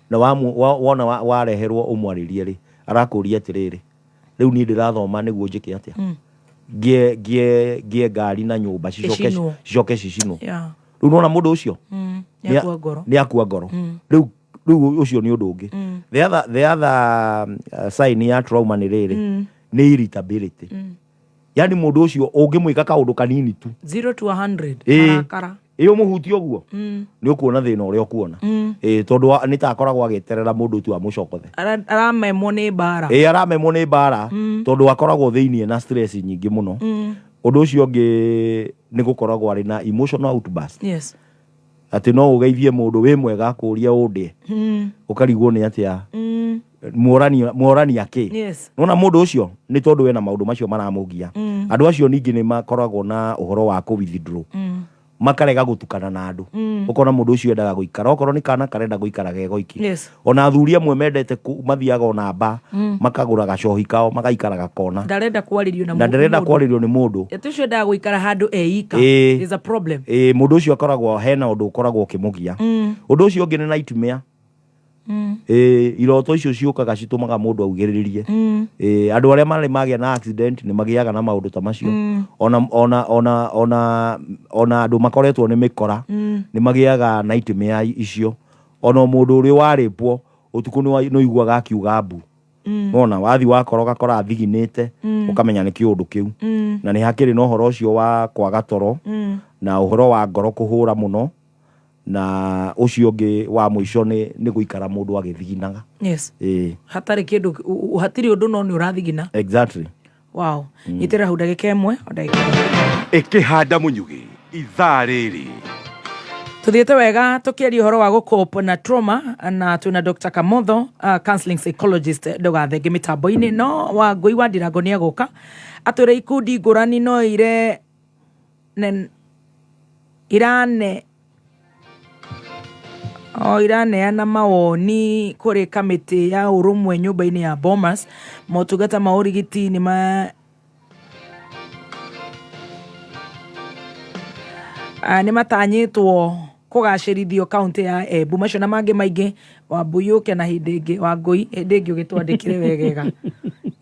na wona wareherwo ũmwarĩrie rĩ, arakũria atĩrĩrĩ, rĩu niĩ ndĩrathoma nĩguo njĩke atĩa? Ngĩe ngari na nyũmba cicoke Ĩcinwo. cicoke cicinwo. Rĩu nona mũndũ ũcio Nĩ akua ngoro. Nĩ akua ngoro. Rĩu ũcio nĩ ũndũ ũngĩ. The other sign ya trauma nĩ rĩrĩ, nĩ irritability, yani mũndũ ũcio ũngĩmwĩka kaũndũ kanini tu, 0 to 100. Marakara. Ĩ ũmũhutie ũguo, nĩ ũkuona thĩna ũrĩa ũkuona. Ĩ tondũ nĩ ta akoragwo agĩeterera mũndũ tu amũcokothe. Aramemwo nĩ mbara. Ĩ aramemwo nĩ mbara, tondũ akoragwo thĩiniĩ na stress nyingĩ mũno. Ũndũ ũcio ũngĩ nĩ gũkoragwo arĩ na emotional outburst, atĩ no ũgeithie mũndũ wĩ mwega, akũrie ũndĩe, ũkarigwo nĩ atĩa, mworani akĩ. Nona mũndũ ũcio nĩ tondũ wena maũndũ macio maramũgia. Andũ acio ningĩ nĩ makoragwo na ũhoro wa kũ withdraw, makarega gũtukana na andũ. Ũkona mũndũ ũcio endaga gũikara, okorwo nĩ kana karenda gũikara ge goiki. Ona athuri amwe mendete mathiaga ona mba makagũra gacohi kao magaikara gakona. Ndarenda kwarĩrio na na ndarenda mũndũ. Kwarĩrio nĩ mũndũ. Ati ũcio endaga gũikara handũ eika. There's a problem. Ĩ mũndũ ũcio akoragwo hena ũndũ ũkoragwo ũkĩmũgia. Ũndũ ũcio ũngĩ nĩ nightmare. Ĩ iroto icio ciũkaga citũmaga mũndũ augĩrĩrie. Ĩ andũ arĩa marĩ magĩa na accident nĩ magĩaga na maũndũ ta macio. Ona andũ makoretwo nĩ mĩkora nĩ magĩaga nightmare icio. Ona mũndũ ũrĩa warĩpwo ũtukũ nĩ ũiguaga akiuga mbu. Nona wathi wakora ũgakora athiginĩte, ũkamenya nĩ kĩũndũ kĩu. Na nĩ hakĩrĩ na ũhoro ũcio wa kwaga toro na ũhoro wa ngoro kũhũra mũno, na ũcio ũngĩ wa mũico nĩ gũikara mũndũ agĩthiginaga. Ĩĩ. Hatarĩ kĩndũ, hatirĩ ũndũ, no nĩ ũrathigina. Exactly. Wow. Nyitĩrĩra hau ndagĩka ĩmwe o ndagĩka ĩmwe. Ĩkĩhanda mũnyugĩ ithaa rĩrĩ. Tuthiĩte wega tũkĩaria ũhoro wa gũcope na trauma, na twĩna Dr. Kamotho, counseling psychologist. Ndũgathenge mĩtambo-inĩ, no Wangũi wa Ndirango nĩ agũka atwĩre ikundi ngũrani no ire irane o iraneana mawoni kũrĩ kamĩtĩ ya ũrũmwe nyũmba-inĩ ya Bomas. Motungata ma ũrigiti nĩ ma nĩ matanyĩtwo kũgacĩrithio kaũntĩ ya Embu. Macio na mangĩ maingĩ, Wambui ũke na hĩndĩ ĩngĩ, Wangũi hĩndĩ ĩngĩ ũgĩtwandĩkĩre wegega.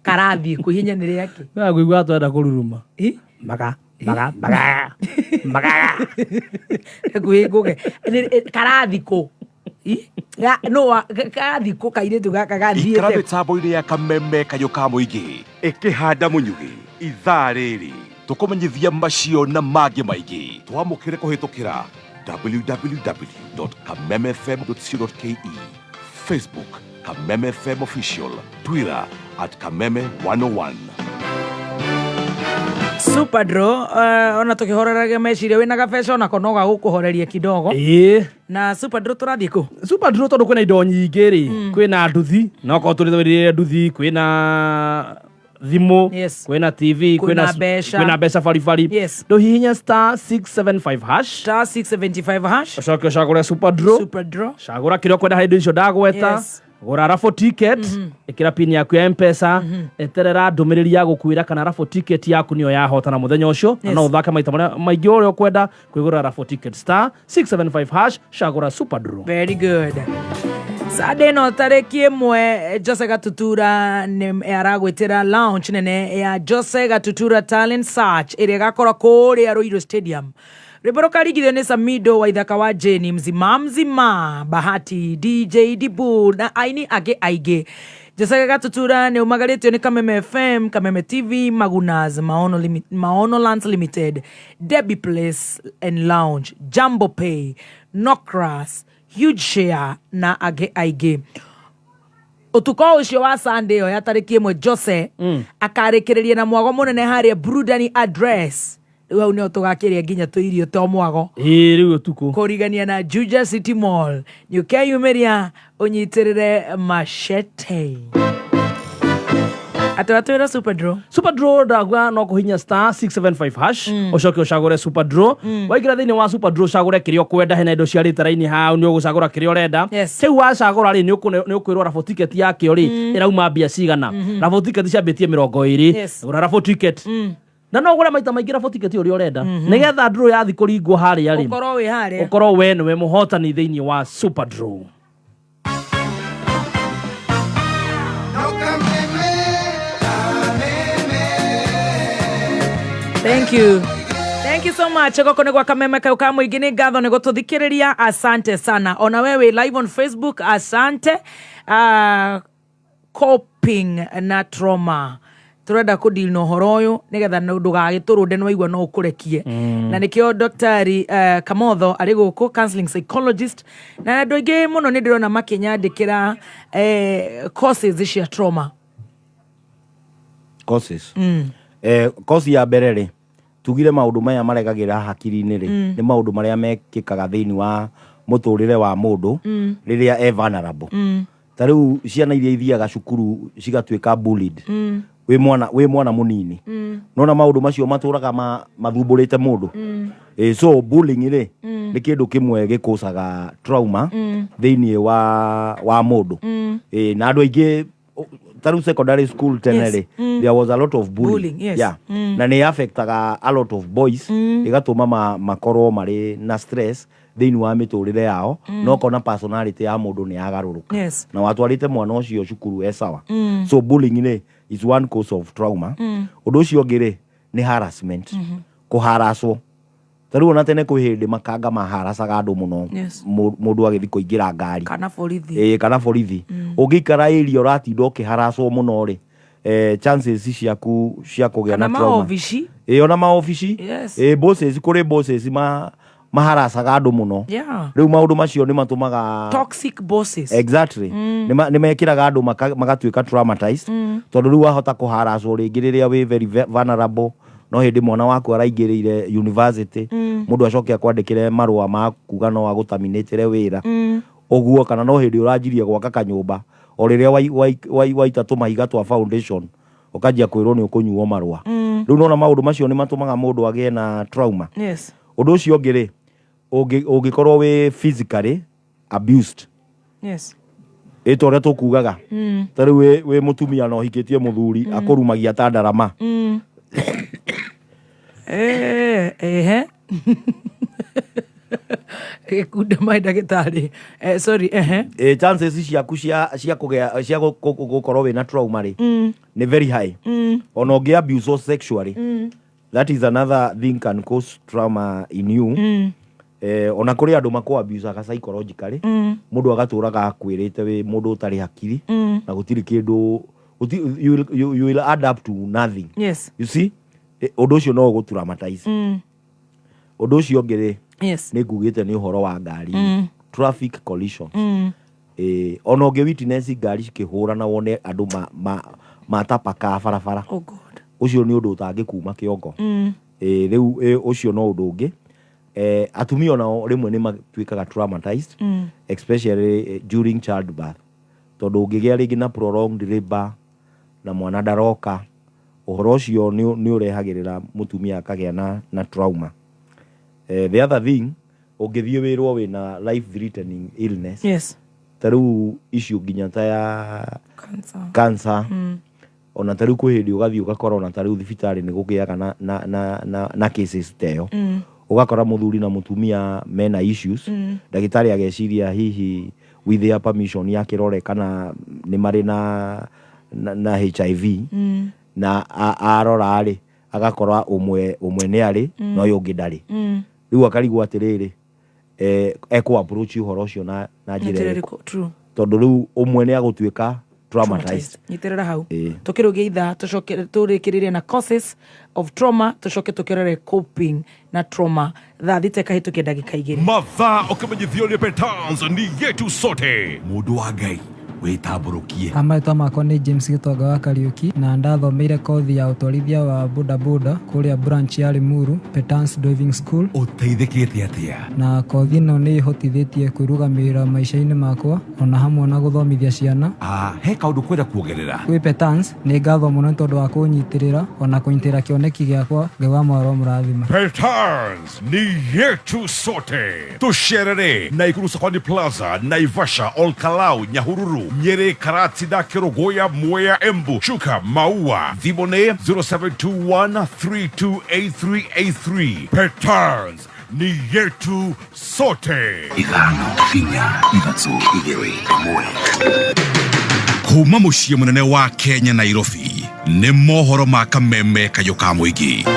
Karathiĩ kũ ihenya nĩ rĩake? Ngũigua twenda kũruruma. Ĩ? Maga maga maga maga. Hakuhĩ ngũge. Karathi kũ? Ĩ? No karathi kũ kairĩtu gaka Ikara gathiĩte? Mĩtambo-inĩ ya Kameme kayũ ka mũingĩ, ĩkĩhanda mũnyugĩ ithaa rĩrĩ tũkũmenyithia macio na mangĩ maingĩ. Twamũkĩre kũhĩtũkĩra www.kamemefm.co.ke, Facebook Kameme FM Official, Twitter @Kameme101. Super Draw, ona tukihoreragia meciria wina gabeca onako no gagũkũhoreria kidogo. Na Super Draw tũrathiĩ kũ? Super Draw, tondũ kwĩna indo nyingĩ rĩ, kwĩna nduthi, no korwo tũrĩ nduthi, kwĩna thimũ, kwĩna TV, kwĩna mbeca. Kwĩna mbeca baribari. Ndũhihinye *675#. *675#. Ũcoke ũcagũre Super Draw. Super Draw. Cagũra kĩrĩa ũkwenda harĩ indo icio ndagweta. Gũra raffle ticket, ĩkĩra pin yaku ya Mpesa, eterera ndũmĩrĩri ya gũkwĩra kana raffle ticket yaku nĩyo yahotana mũthenya ũcio, na no ũthake maita marĩa maingĩ ũrĩa ũkwenda kwĩgũrĩra raffle ticket. *675#, cagũra super draw. Very good. Sande ĩno tarĩki 1, Jose Gatutura nĩ aragwĩtĩra launch nene ya Jose Gatutura Talent Search ĩrĩa ĩgakorwo kũrĩa Ruiru Stadium. Rwĩmbo rũkaringithio nĩ Samido wa Ithaka wa Jane, Mzima Mzima, Bahati, DJ Dibu na aini angĩ aingĩ. Jose Gatutura nĩ umagarĩtio nĩ Kameme FM, Kameme TV, Magunas, Maono, Maono Lands Limited, Debbie Place and Lounge, Jambo Pay, Nocras, Huge Share na angĩ aingĩ. Ũtukũ ũcio wa Sunday ĩyo ya tarĩki 1, Jose akarĩkĩrĩria na mwago mũnene harĩa Brudani Address. Rĩu hau nĩho tũgakĩrĩa nginya tũirio to mwago. Ĩĩ, rĩu ũtukũ. Kũrigania na Juja City Mall. Nĩũkeyumĩria ũnyitĩrĩre machete. Atĩ watwĩra super draw. Super draw ndagua no kũhinya *675# ũcoke ũcagũre super draw. Waingĩra thĩinĩ wa super draw, ũcagũre kĩrĩa ũkwenda. Hena indo ciarĩte raini hau, nĩ ũgũcagũra kĩrĩa ũrenda. Kĩu wacagũra rĩ, nĩ ũkwĩrwo raffle ticket yakĩo rĩ ĩrauma mbia cigana. Raffle ticket ciambĩtie 20. Gũra raffle ticket na no ũgũre maita maingĩ raffle ticket ũrĩa ũrenda, nĩgetha draw yathi kũringwo harĩa rĩ, ũkorwo wĩ harĩa, ũkorwo we nĩwe mũhotani thĩinĩ wa super draw. Thank you. Thank you so much. Goko nĩ gwa Kameme kau ka mũingĩ. Nĩ ngatho nĩ gũtũthikĩrĩria, asante sana. Ona we wĩ live on Facebook, asante. Coping na trauma, tũrenda kũdeal na ũhoro ũyũ nĩgetha ndũgagĩtũrũnde nĩ waigua no ũkũrekie, na nĩkĩo Daktari Kamotho arĩ gũkũ, counseling psychologist, na andũ aingĩ mũno nĩ ndĩrona makĩnyandĩkĩra causes cia trauma. Causes, cause ya mbere rĩ, tugire maũndũ maya maregagĩra hakiri-inĩ rĩ, nĩ maũndũ marĩa mekĩkaga thĩinĩ wa mũtũrĩre wa mũndũ rĩrĩa e vulnerable. Ta rĩu ciana iria ithiaga cukuru cigatuĩka bullied wĩ mwana mũnini, nona maũndũ macio matũraga mathumbũrĩte mũndũ. So bullying rĩ, nĩ kĩndũ kĩmwe gĩkũcaga trauma thĩinĩ wa mũndũ. Na andũ aingĩ ta rĩu secondary school tene rĩ, there was a lot of bullying. Bullying, yes. Yeah. Na nĩ affectaga a lot of boys, ĩgatũma makorwo marĩ na stress thĩinĩ wa mĩtũrĩre yao, na ũkona personality ya mũndũ nĩ yagarũrũka na watwarĩte mwana ũcio cukuru e sawa. So bullying rĩ is one cause of trauma. Ũndũ ũcio ũngĩ rĩ, nĩ harassment, kũharacwo. Ta rĩu ona tene kwĩ hĩndĩ makanga maharacaga andũ mũno, mũndũ agĩthiĩ kũingĩra ngari kana borithi. Ĩĩ, kana borithi. Ũngĩikara area ũratinda ũkĩharacwo mũno rĩ, chances ciaku cia kũgĩa kana na trauma. Maobici. Ĩĩ, ona maobici. Ĩĩ, bosses, kũrĩ bosses maharacaga andũ mũno. Rĩu maũndũ macio nĩ matũmaga toxic bosses. Exactly. Nĩ mekĩraga andũ magatuĩka traumatized, tondũ rĩu wahota kũharacwo rĩngĩ rĩrĩa wĩ very vulnerable. No hĩndĩ mwana waku araingĩrĩire university, mũndũ acoke akwandĩkĩre marũa ma kuga no agũtaminĩtĩre wĩra ũguo, kana no hĩndĩ ũranjirie gwaka kanyũmba, o rĩrĩa waita tũmahiga twa foundation, ũkanjia kwĩrwo nĩ ũkũnyuo marũa. Rĩu nona maũndũ macio nĩ matũmaga mũndũ agĩe na trauma. Ũndũ ũcio ũngĩ rĩ, ũngĩkorwo wĩ physically abused, ĩ ta ũrĩa tũkugaga, ta rĩu wĩ mũtumia na ũhikĩtie mũthuri akũrumagia ta ndarama. Ehe, gĩkunda mai ndagĩtarĩ. Sorry, ehe. Chances ciaku cia kũgĩa cia gũkorwo wĩna trauma rĩ, nĩ very high. Ona ũngĩ abuse sexually, that is another thing can cause trauma in you. Ona kũrĩ andũ makũ abusaga psychologically, mũndũ agatũraga akwĩrĩte wĩ mũndũ ũtarĩ hakiri na gũtirĩ kĩndũ you will add up to nothing. You see, ũndũ ũcio no ũgũtraumatize. Ũndũ ũcio ũngĩ rĩ, nĩ ngugĩte nĩ ũhoro wa ngari, traffic collisions. Ona ũngĩ witness ngari cikĩhũrana, wone andũ matapakaa barabara, Oh God. Ũcio nĩ ũndũ ũtangĩkuma kĩongo. Rĩu ũcio no ũndũ ũngĩ. Atumia onao rĩmwe nĩ matuĩkaga traumatized, especially during childbirth, tondũ ũngĩgĩa rĩngĩ na prolonged labor na mwana ndaroka, ũhoro ũcio nĩ ũrehagĩrĩra mũtumia akagĩa na trauma. The other thing, ũngĩthiĩ wĩrwo wĩna life threatening illness, Ta rĩu issue nginya ta ya Cancer. Cancer. Ona ta rĩu kwĩ hĩndĩ ũgathiĩ ũgakora ona ta rĩu thibitarĩ nĩ gũgĩaga na, na, na, na, na cases ta ĩyo. Ũgakora mũthuri na mũtumia mena issues. Ndagĩtarĩ ageciria hihi with their permission akĩrore kana nĩ marĩ na, na, na HIV. Na arora rĩ, agakora ũmwe ũmwe nĩ arĩ na ũyũ ũngĩ ndarĩ. Rĩu akarigwo atĩrĩrĩ, ekũ approach ũhoro ũcio na njĩra njĩra ĩrĩkũ? Ĩrĩkũ? True. Tondũ rĩu ũmwe nĩ agũtuĩka traumatized. Nyitĩrĩra hau. Ĩĩ. Tũkĩrũgia ithaa, tũcoke tũrĩkĩrĩrie na causes of trauma, tũcoke tũkĩrore coping na trauma. Thaa 6 ĩkahĩtũkia ndagĩka 2. Mathaa ũkĩmenyithio nĩ Petans ni yetu sote. Mũndũ wa Ngai, wĩtambũrũkie. Marĩtwa makwa nĩ James Gĩtonga wa Kariũki, na ndathomeire kothi ya ũtwarithia wa bodaboda kũrĩa branch ya Limuru, Petans Driving School. Ũteithĩkĩte atĩa? Na kothi ĩno nĩ ĩhotithĩtie kwĩrũgamĩrĩra maica-inĩ makwa, ona hamwe na gũthomithia ciana. Ah, he kaũndũ kwenda kuongerera? Kwĩ Petans nĩ ngatho mũno nĩ tondũ wa kũnyitĩrĩra ona kũnyitĩrĩra kĩoneki gĩakwa. Ngai wa mwaro mũrathima. Petans ni yetu sote. Tũcerere Naikuru Sokoni Plaza, Naivasha, Olkalau, Nyahururu, Nyeri, Karatina, Kerogoya, Mwea, Embu, Chuka, Maua. Thimũ nĩ 0721328383. Petans ni yetu sote. 5, 4, 3, 2, 1. Kuma mũciĩ mũnene wa Kenya, Nairobi, nĩ mohoro ma Kameme Kayũ ka Mũingĩ.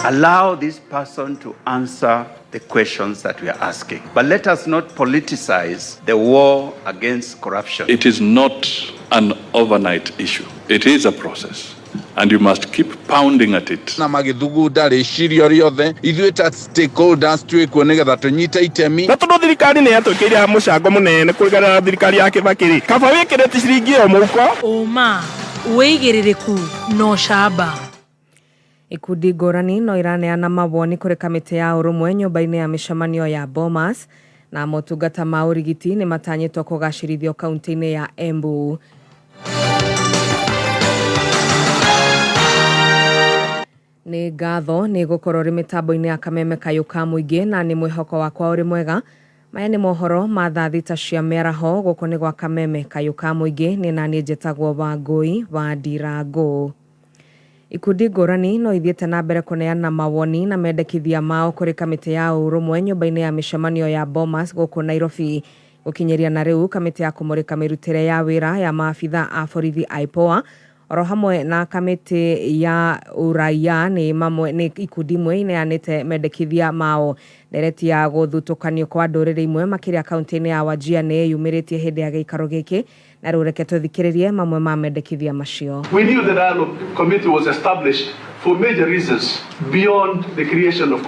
Allow this person to answer the questions that we are asking. But let us not politicize the war against corruption. It is not an overnight issue. It is a process, and you must keep pounding at it. Na magĩthugunda rĩciria rĩothe, ithuĩ ta stakeholders twĩkuo nĩgetha tũnyite itemi. Na tondũ thirikari nĩ yatwĩkĩire mũcango mũnene kũringana na thirikari ya Kĩbakĩ rĩ, kaba wĩkĩrĩte ciringi ĩyo mũhuko. Ũma, wĩigĩrĩrĩku na ũcamba. Ikundi ngũrani no iraneana mawoni kũrĩ kamĩtĩ ya ũrũmwe nyũmba-inĩ ya mĩcemanio ya Bomas, na motungata ma ũrigiti nĩ matanyĩtwo kũgacĩrithio kaunti-inĩ ya Embu. Nĩ ngatho nĩ gũkorwo ũrĩ mĩtambo-inĩ ya Kameme Kayũ ka Mũingĩ, na nĩ mwĩhoko wakwa ũrĩ mwega. Maya nĩ mohoro ma thaa 6 cia mĩaraho. Gũkũ nĩ gwa Kameme Kayũ ka Mũingĩ, nĩ naniĩ njĩtagwo Wangũi wa Ndirango. Ikundi ngũrani no ithiĩte na mbere kũneana mawoni na mendekithia mao kũrĩ kamĩtĩ ya ũrũmwe nyũmba-inĩ ya mĩcemanio ya Bomas gũkũ Nairobi. Gũkinyĩria na rĩu, kamĩtĩ ya kũmũrĩka mĩrutĩre ya wĩra ya maabitha a borithi IPOA, oro hamwe na kamĩtĩ ya ũraiya, nĩ mamwe nĩ ikundi imwe ineanĩte mendekithia mao. Ndereti ya gũthutũkanio kwa ndũrĩrĩ imwe, makĩria kaunti-inĩ ya Wajir, nĩ yumĩrĩtie hĩndĩ ya gĩikaro gĩkĩ, na rĩu reke tũthikĩrĩrie mamwe ma mendekithia macio. We knew the dialogue committee was established for major reasons beyond the creation of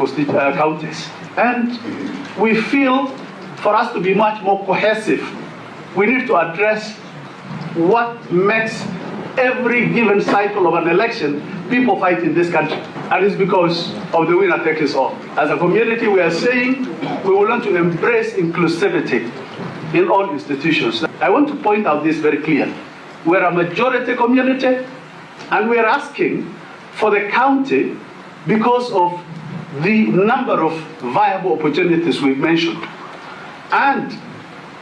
counties. And we feel for us to be much more cohesive, we need to address what makes every given cycle of an election people fight in this country. And it's because of the winner takes it all. As a community, we are saying we want to embrace inclusivity in all institutions. I want to point out this very clearly. We're a majority community, and we're asking for the county because of the number of viable opportunities we've mentioned. And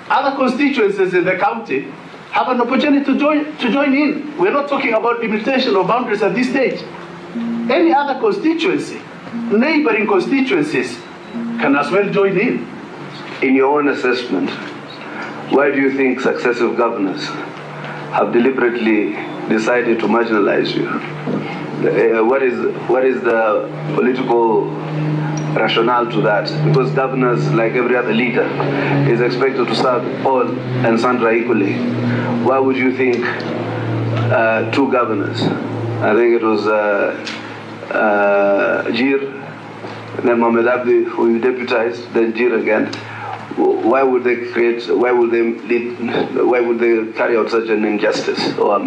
other constituencies in the county have an opportunity to join in. We're not talking about limitation of boundaries at this stage. Any other constituency, neighboring constituencies, can as well join in. In your own assessment, why do you think successive governors have deliberately decided to marginalize you? What is the political rationale to that? Because governors, like every other leader, is expected to serve all and sundry equally. Why would you think two governors, I think it was Jir, then Mohamed Abdi, who you deputized, then Jir again. Why would they lead, why would they carry out such an injustice or a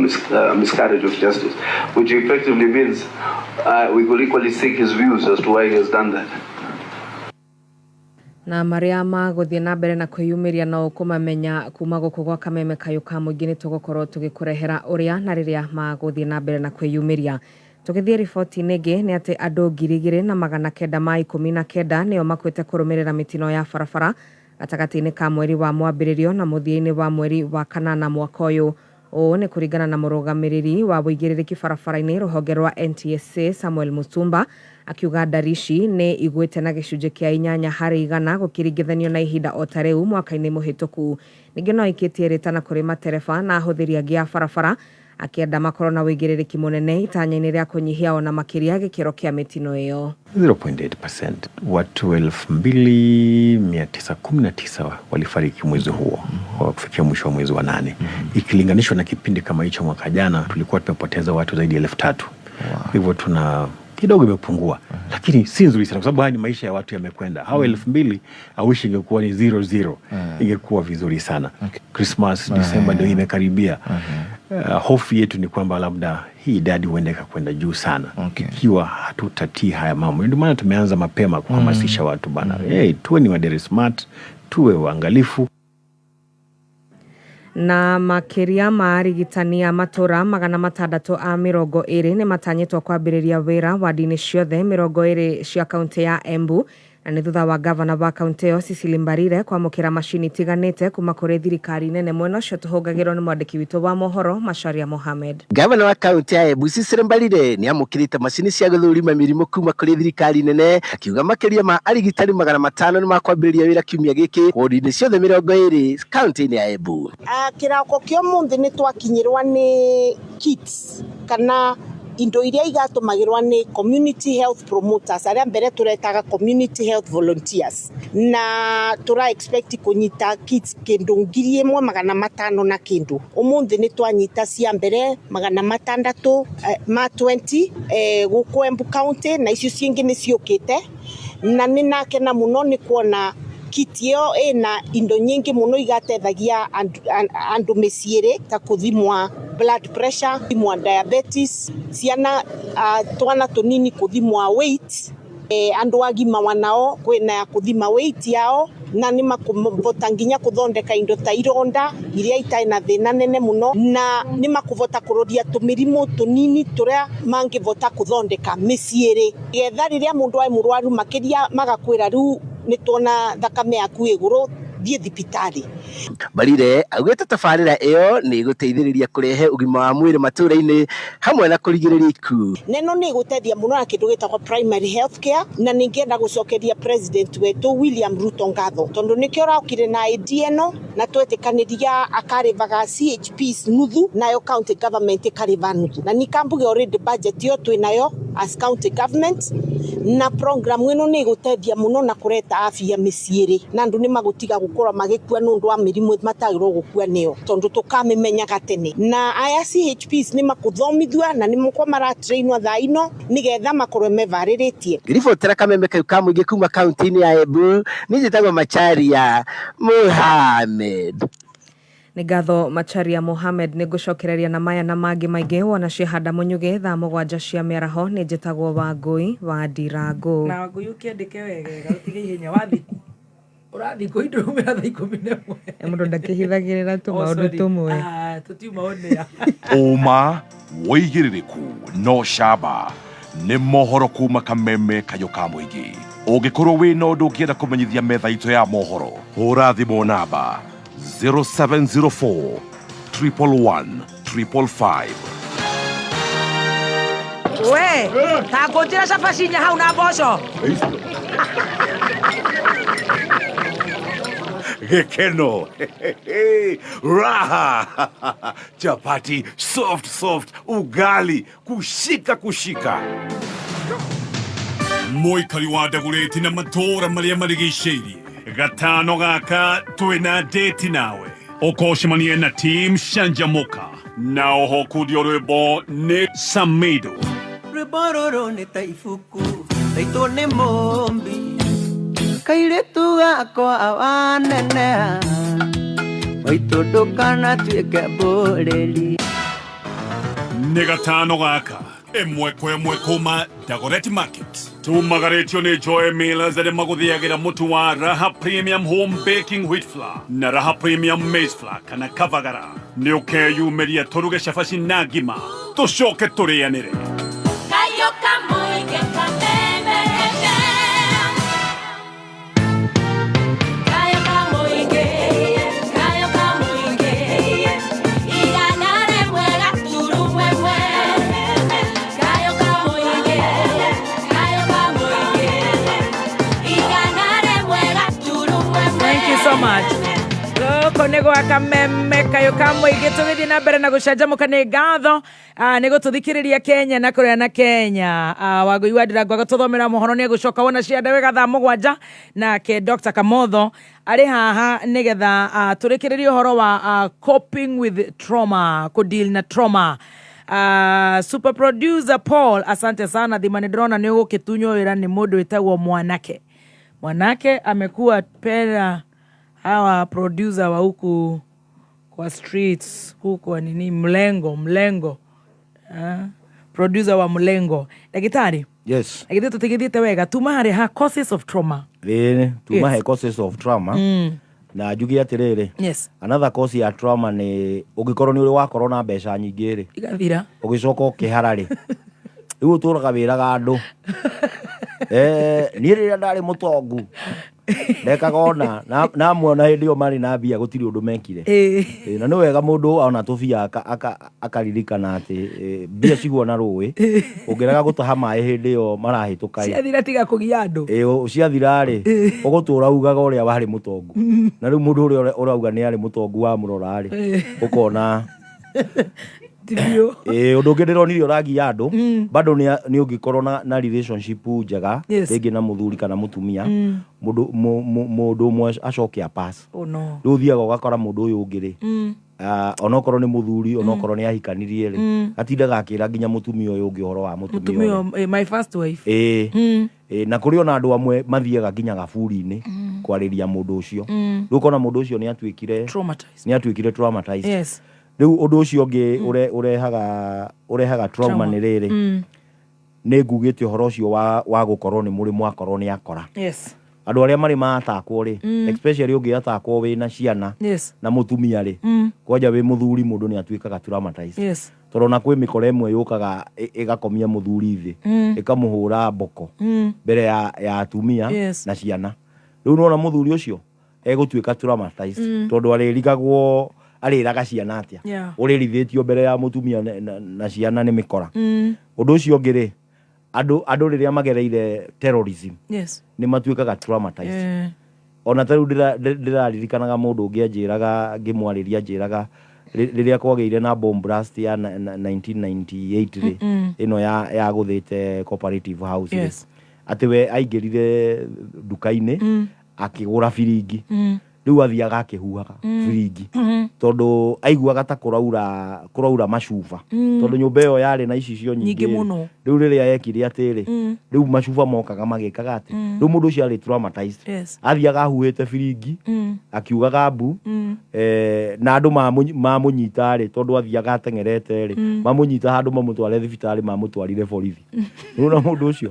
miscarriage of justice, which effectively means we could equally seek his views as to why he has done that. Na marĩa magũthiĩ na mbere na kwĩyumĩria no ũkũmamenya kuma gũkũ gwa Kameme Kayũ ka Mũingĩ. Nĩ tũgũkorwo tũgĩkũrehera ũrĩa na rĩrĩa magũthiĩ na mbere na kwĩyumĩria. Tũgĩthiĩ riboti-inĩ ĩngĩ, nĩ atĩ andũ 2919 nĩo makuĩte kũrũmĩrĩra mĩtino ya barabara. Gatagatĩ-inĩ ka mweri wa mwambĩrĩrio na mũthia-inĩ wa mweri wa kanana mwaka ũyũ. Ũũ nĩ kũringana na mũrũgamĩrĩri wa ũigĩrĩrĩki barabara-inĩ rũhonge rwa NTSA Samuel Mutumba, akiuga ndari ici nĩ igwĩte na gĩcunjĩ kĩa 8% gũkĩringithanio na ihinda o ta rĩu mwaka-inĩ mũhĩtũku. Ningĩ no aikĩtie rĩtana kũrĩ matereba na ahũthĩri angĩ a barabara akĩenda makorwo na ũigĩrĩrĩki mũnene itanya-inĩ rĩa kũnyihia ona makĩria gĩkĩro kĩa mĩtino ĩyo. 0.8%. Watu 2919 walifariki mwezi huo wa kufikia mwisho wa mwezi wa 8. Ikilinganishwa na kipindi kama hicho mwaka jana tulikuwa tumepoteza watu zaidi ya 3000. Kwa hivyo tuna kidogo imepungua, lakini si nzuri sana kwa sababu haya ni maisha ya watu yamekwenda. Hao 2000 I wish ingekuwa ni 00, ingekuwa vizuri sana. Christmas, December ndio imekaribia. Hofu yetu ni kwamba labda hii idadi huenda ikakwenda juu sana ikiwa hatutatii haya mambo. Ndio maana tumeanza mapema kuhamasisha watu bana, hey, tuwe ni wadere smart, tuwe waangalifu. Na makĩria ma arigitani a matũra 620 nĩ matanyĩtwo kwambĩrĩria wĩra wadi-inĩ ciothe 20 cia kaunti ya Embu, na nĩ thutha wa gavana wa kaunti ĩyo Cecily Mbarire kwamũkĩra macini itiganĩte kuma kũrĩ thirikari nene. Mwena ũcio tũhũngagĩrwo nĩ mwandĩki witũ wa mohoro Macharia Mohamed. Gavana wa kaunti ya Embu Cecily Mbarire nĩ amũkĩrĩte macini cia gũthũrima mĩrimũ kuma kũrĩ thirikari nene, akiuga makĩria ma arigitani 500 nĩ makwambĩrĩria wĩra kiumia gĩkĩ wodi-inĩ ciothe 20 kaunti-inĩ ya Embu. Kĩroko kĩa ũmũthĩ nĩ twakinyĩrwa nĩ kits kana indo iria igatũmagĩrwa nĩ community health promoters arĩa mbere tũretaga community health volunteers, na tũra expect kũnyita kits kĩndũ 1500 na kĩndũ. Ũmũthĩ nĩ twanyita cia mbere 620 gũkũ Embu County, na icio cingĩ nĩ ciũkĩte, na nĩ nakena mũno nĩ kuona kit ĩyo ĩna indo nyingĩ mũno igatethagia andũ mĩciĩ-rĩ, ta kũthimwa blood pressure, kũthimwa diabetes, ciana twana tũnini kũthimwa weight, andũ agima wanao kwĩna ya kũthima weight yao, na nĩ makũvota nginya kũthondeka indo ta ironda iria itarĩ na thĩna nene mũno, na nĩ makũvota kũroria tũmĩrimũ tũnini tũrĩa mangĩvota kũthondeka mĩciĩ-rĩ, getha rĩrĩa mũndũ arĩ mũrwaru makĩria magakwĩra rĩu nĩ tuona thakame yaku ĩgũrũ, thiĩ thibitarĩ. Mbarire augĩte tabarĩra ĩyo nĩ ĩgũteithĩrĩria kũrehe ũgima wa mwĩrĩ matũũra-inĩ hamwe na kũrigĩrĩria ikuũ. Neno nĩ ĩgũteithia mũno na kĩndũ gĩtagwo primary health care, na nĩngĩenda gũcokeria president wetũ William Ruto ngatho tondũ nĩkĩo ũraokire na idea ĩno na twetĩkanĩria akarĩvaga CHPs nuthu nayo county government ĩkarĩva nuthu, na nikambuge already budget ĩyo twĩnayo as county government, na program ĩno nĩ ĩgũteithia mũno na kũreta afya mĩciĩ-rĩ, na andũ nĩ magũtiga gũkorwo magĩkua nĩ ũndũ wa mĩrimũ matagĩrĩirwo gũkua nĩyo tondũ tũkamĩmenyaga tene. Na aya CHPs nĩ makũthomithua na nĩ mũkwa maratrainwo thaa ino nĩgetha makorwo mevarĩrĩtie. Ngĩribotera kameme kau ka mũingĩ kuma kaunti-inĩ ya Embu, niĩ njĩtagwo Macharia Mohamed. Nĩ ngatho Macharia Mohamed. Nĩ ngũcokereria na maya na mangĩ maingĩ wona ciehanda mũnyuge thaa 7 cia mĩaraho. Nĩ njĩtagwo Wangũi wa Ndirango. Na Wangũi ũkĩandĩke wegega ũtige ihenya wathi ũrathi kũindũrũmĩra thaa 11. Mũndũ ndakĩhithagĩrĩra tũmaũndũ tũmwe. Tũtiuma onĩa. Ũma wĩigĩrĩrĩku no camba nĩ mohoro kuma kameme kayũ ka mũingĩ. Ũngĩkorwo wĩna ũndũ ũngĩenda kũmenyithia metha itũ ya mohoro, hũra thimũ namba 0704 111 555. We, ta ngũnjĩra cabaci inya hau na mboco. Gĩkeno, raha, chapati soft soft, ugali kushika kushika. Mũikari wa Ndagũrĩti na matũũra marĩa marigicĩirie gatano gaka twĩna date nawe ũkocemanie na team Canjamũka na oho kundio rwĩmbo nĩ Samido. Rwĩmbo rũrũ nĩ ta ibuku taitũ nĩ mũmbi kairĩtu gakwa waneneha maitũ ndũkanatuĩke mbũrĩri. Nĩ gatano gaka ĩmwe kwa ĩmwe kuma Dagoretti Market. Tumagarĩtio nĩ Joy Millers arĩa magũthĩagĩra mũtu wa Raha Premium Home Baking Wheat Flour na Raha Premium Maize Flour kana Kavagara. Nĩ ũkeyumĩria tũruge cabaci na ngima tũcoke tũrĩanĩre. Kayo kamũingĩ Kameme FM. Kayo kamũingĩ. Gũkũ nĩ gwa Kameme kayũ ka mũingĩ, tũgĩthiĩ na mbere na gũcanjamũka. Nĩ ngatho nĩ gũtũthikĩrĩria Kenya na kũrĩa na Kenya. Wangũi wa Ndirango agũtũthomera mohoro, nĩ egũcoka wona cianda wega thaa 7, nake Dr. Kamotho arĩ haha nĩgetha tũrĩkĩrĩrie ũhoro wa coping with trauma, kũdeal na trauma. Super producer Paul, asante sana. Thima nĩ ndĩrona nĩ ũgũkĩtunywo wĩra nĩ mũndũ wĩtagwo Mwanake. Mwanake amekuwa pera hawa producer wa huku kwa streets huku kwa nini, mlengo mlengo, producer wa mlengo. Ndagĩtarĩ, agithĩ tũtigithiĩte wega tuma harĩ ha causes of trauma? Ĩĩ, tuma he causes of trauma. Na njuge atĩrĩrĩ, another cause ya trauma nĩ ũngĩkorwo nĩ ũrĩ wakorwo na mbeca nyingĩ rĩ, igathira, ũgĩcoka ũkĩhara rĩ, rĩu ũtũraga wĩraga andũ, "Niĩ rĩrĩa ndarĩ mũtongu ndekaga ona na amwe ona hĩndĩ ĩyo marĩ na mbia gũtirĩ ũndũ mekire." Na nĩ wega mũndũ ona tũbia akaririkana atĩ mbia cigwo na rũĩ, ũngĩrega gũtaha maĩ hĩndĩ ĩyo marahĩtũka ĩ, ciathira tiga kũgia andũ. Ĩ, ciathira rĩ, ũgũtũra ugaga ũrĩa warĩ mũtongu, na rĩu mũndũ ũrĩa ũrauga nĩ arĩ mũtongu wamũrora rĩ, ũkona Ti biũ. Ĩ, ũndũ ũngĩ ndĩronire ũragia andũ bado nĩ ũngĩkorwo na relationship njega, rĩngĩ na mũthuri kana mũtumia, mũndũ ũmwe acoke a pass. Oh no. Rĩu ũthiaga ũgakora mũndũ ũyũ ũngĩ rĩ, onokorwo nĩ mũthuri, onokorwo nĩ ahikanirie rĩ, atindaga akĩra nginya mũtumia ũyũ ũngĩ ũhoro wa mũtumia mũtumia ũrĩa. My first wife. Ĩĩ. Ĩĩ, na kũrĩ ona andũ amwe mathiaga nginya gaburi-inĩ kwarĩria mũndũ ũcio. Rĩu ũkona mũndũ ũcio nĩ atuĩkire traumatized. Nĩ atuĩkire traumatized. Rĩu ũndũ ũcio ũngĩ ũrehaga trauma Trauma. nĩ rĩrĩ, nĩ ngugĩte ũhoro ũcio wa gũkorwo nĩ mũrĩ mwakorwo nĩ akora, andũ arĩa marĩ maatakwo rĩ, especially ũngĩatakwo wĩna ciana na mũtumia rĩ, kwanja wĩ mũthuri, mũndũ nĩ atuĩkaga traumatized, tondũ ona kwĩ mĩkora ĩmwe yũkaga ĩgakomia mũthuri thĩ, ĩkamũhũra mboko mbere ya atumia na ciana. Rĩu nona mũthuri ũcio egũtuĩka traumatized, tondũ arĩrigagwo arĩraga ciana atĩa, ũrĩrithĩtio mbere ya mũtumia na ciana nĩ mĩkora. Ũndũ ũcio ũngĩ rĩ, andũ rĩrĩa magereire terrorism nĩ matuĩkaga traumatized. Ona ta rĩu ndĩraririkanaga mũndũ ũngĩ anjĩraga, ngĩmwarĩria anjĩraga rĩrĩa kwagĩire na bomb blast ya 1998 rĩ, ĩno ya gũthĩte Cooperative House rĩ, atĩ we aingĩrire nduka-inĩ, akĩgũra biringi. Rĩu athiaga akĩhuhaga biringi, tondũ aiguaga ta kũraura macuba, tondũ nyũmba ĩyo yarĩ na icicio nyingĩ nyingĩ rĩ. Mũno. Rĩu rĩrĩa ekire atĩrĩ, rĩu macuba mokaga magĩkaga atĩ, rĩu mũndũ ũcio arĩ traumatized. Athiaga ahuhĩte biringi, akiugaga mbu. Na andũ mamũnyita rĩ, tondũ athiaga ateng'erete rĩ, mamũnyita handũ mamũtware thibitarĩ, mamũtwarire borithi. Rĩu na mũndũ ũcio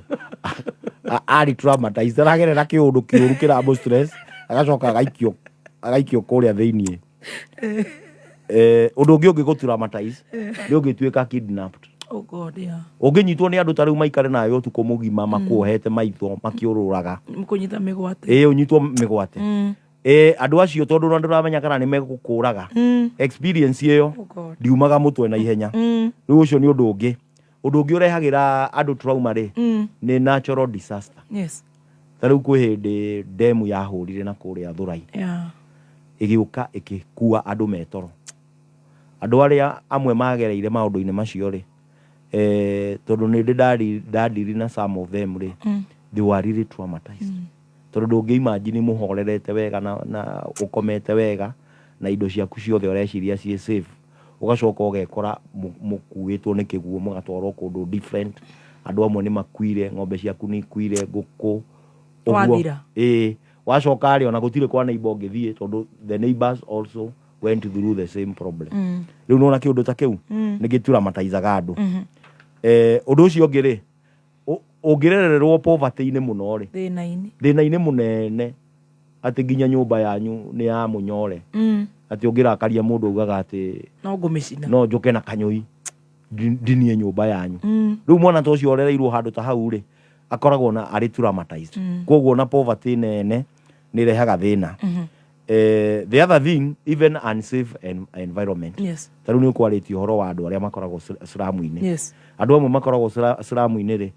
arĩ traumatized, aragerera kĩũndũ kĩũru kĩramũ stress, agacoka agaikio kũrĩa thĩiniĩ. Ũndũ ũngĩ ũngĩgũ traumatize nĩ ũngĩtuĩka kidnapped. Oh God, yeah. Ũngĩnyitwo nĩ andũ ta rĩu maikare nawe ũtukũ mũgima makuohete maitho makĩũrũraga, kũnyita mĩgwate. Ĩ, ũnyitwo mĩgwate. Ĩ, andũ acio, tondũ na ndũramenya kana nĩ megũkũraga, experience ĩyo Oh God. ndiumaga mũtwe na ihenya. Rĩu ũcio nĩ ũndũ ũngĩ. Ũndũ ũngĩ ũrehagĩra andũ trauma rĩ, nĩ natural disaster. Ta rĩu kwĩ hĩndĩ ndemu yahũrire na kũrĩa Thũrai, ĩgĩũka ĩgĩkua andũ metoro. Andũ arĩa amwe magereire maũndũ-inĩ macio rĩ, tondũ nĩ ndĩ ndadiri na some of them rĩ, they were really traumatized, tondũ ndũngĩ imagine mũhorerete wega na ũkomete wega na indo ciaku ciothe ũreciria ciĩ safe, ũgacoka ũgekora mũkuĩtwo nĩ kĩguũ mũgatwarwo kũndũ different. Andũ amwe nĩ makuire, ng'ombe ciaku nĩ ikuire, ngũkũ ũguo. Wathira. Ĩĩ, wacoka rĩ, ona gũtirĩ kwa neighbor ũngĩthiĩ, tondũ the neighbors also went through the same problem. Rĩu nona kĩũndũ ta kĩu nĩ gĩturamataizaga andũ. Ũndũ ũcio ũngĩ rĩ, ũngĩrererwo poverty-inĩ mũno rĩ, thĩna-inĩ, thĩna-inĩ mũnene, atĩ nginya nyũmba yanyu nĩ ya mũnyore, atĩ ũngĩrakaria mũndũ augaga atĩ no ngũmĩcina, no njũke na kanyũi ndinie nyũmba yanyu. Rĩu mwana ta ũcio ũrereirwo handũ ta hau rĩ, akoragwo na arĩ traumatized. Koguo na poverty nene nĩ ĩrehaga thĩna. The other thing, even unsafe environment. Ta rĩu nĩ ũkwarĩtie ũhoro wa andũ arĩa makoragwo slum-inĩ. Andũ amwe makoragwo slum-inĩ rĩ,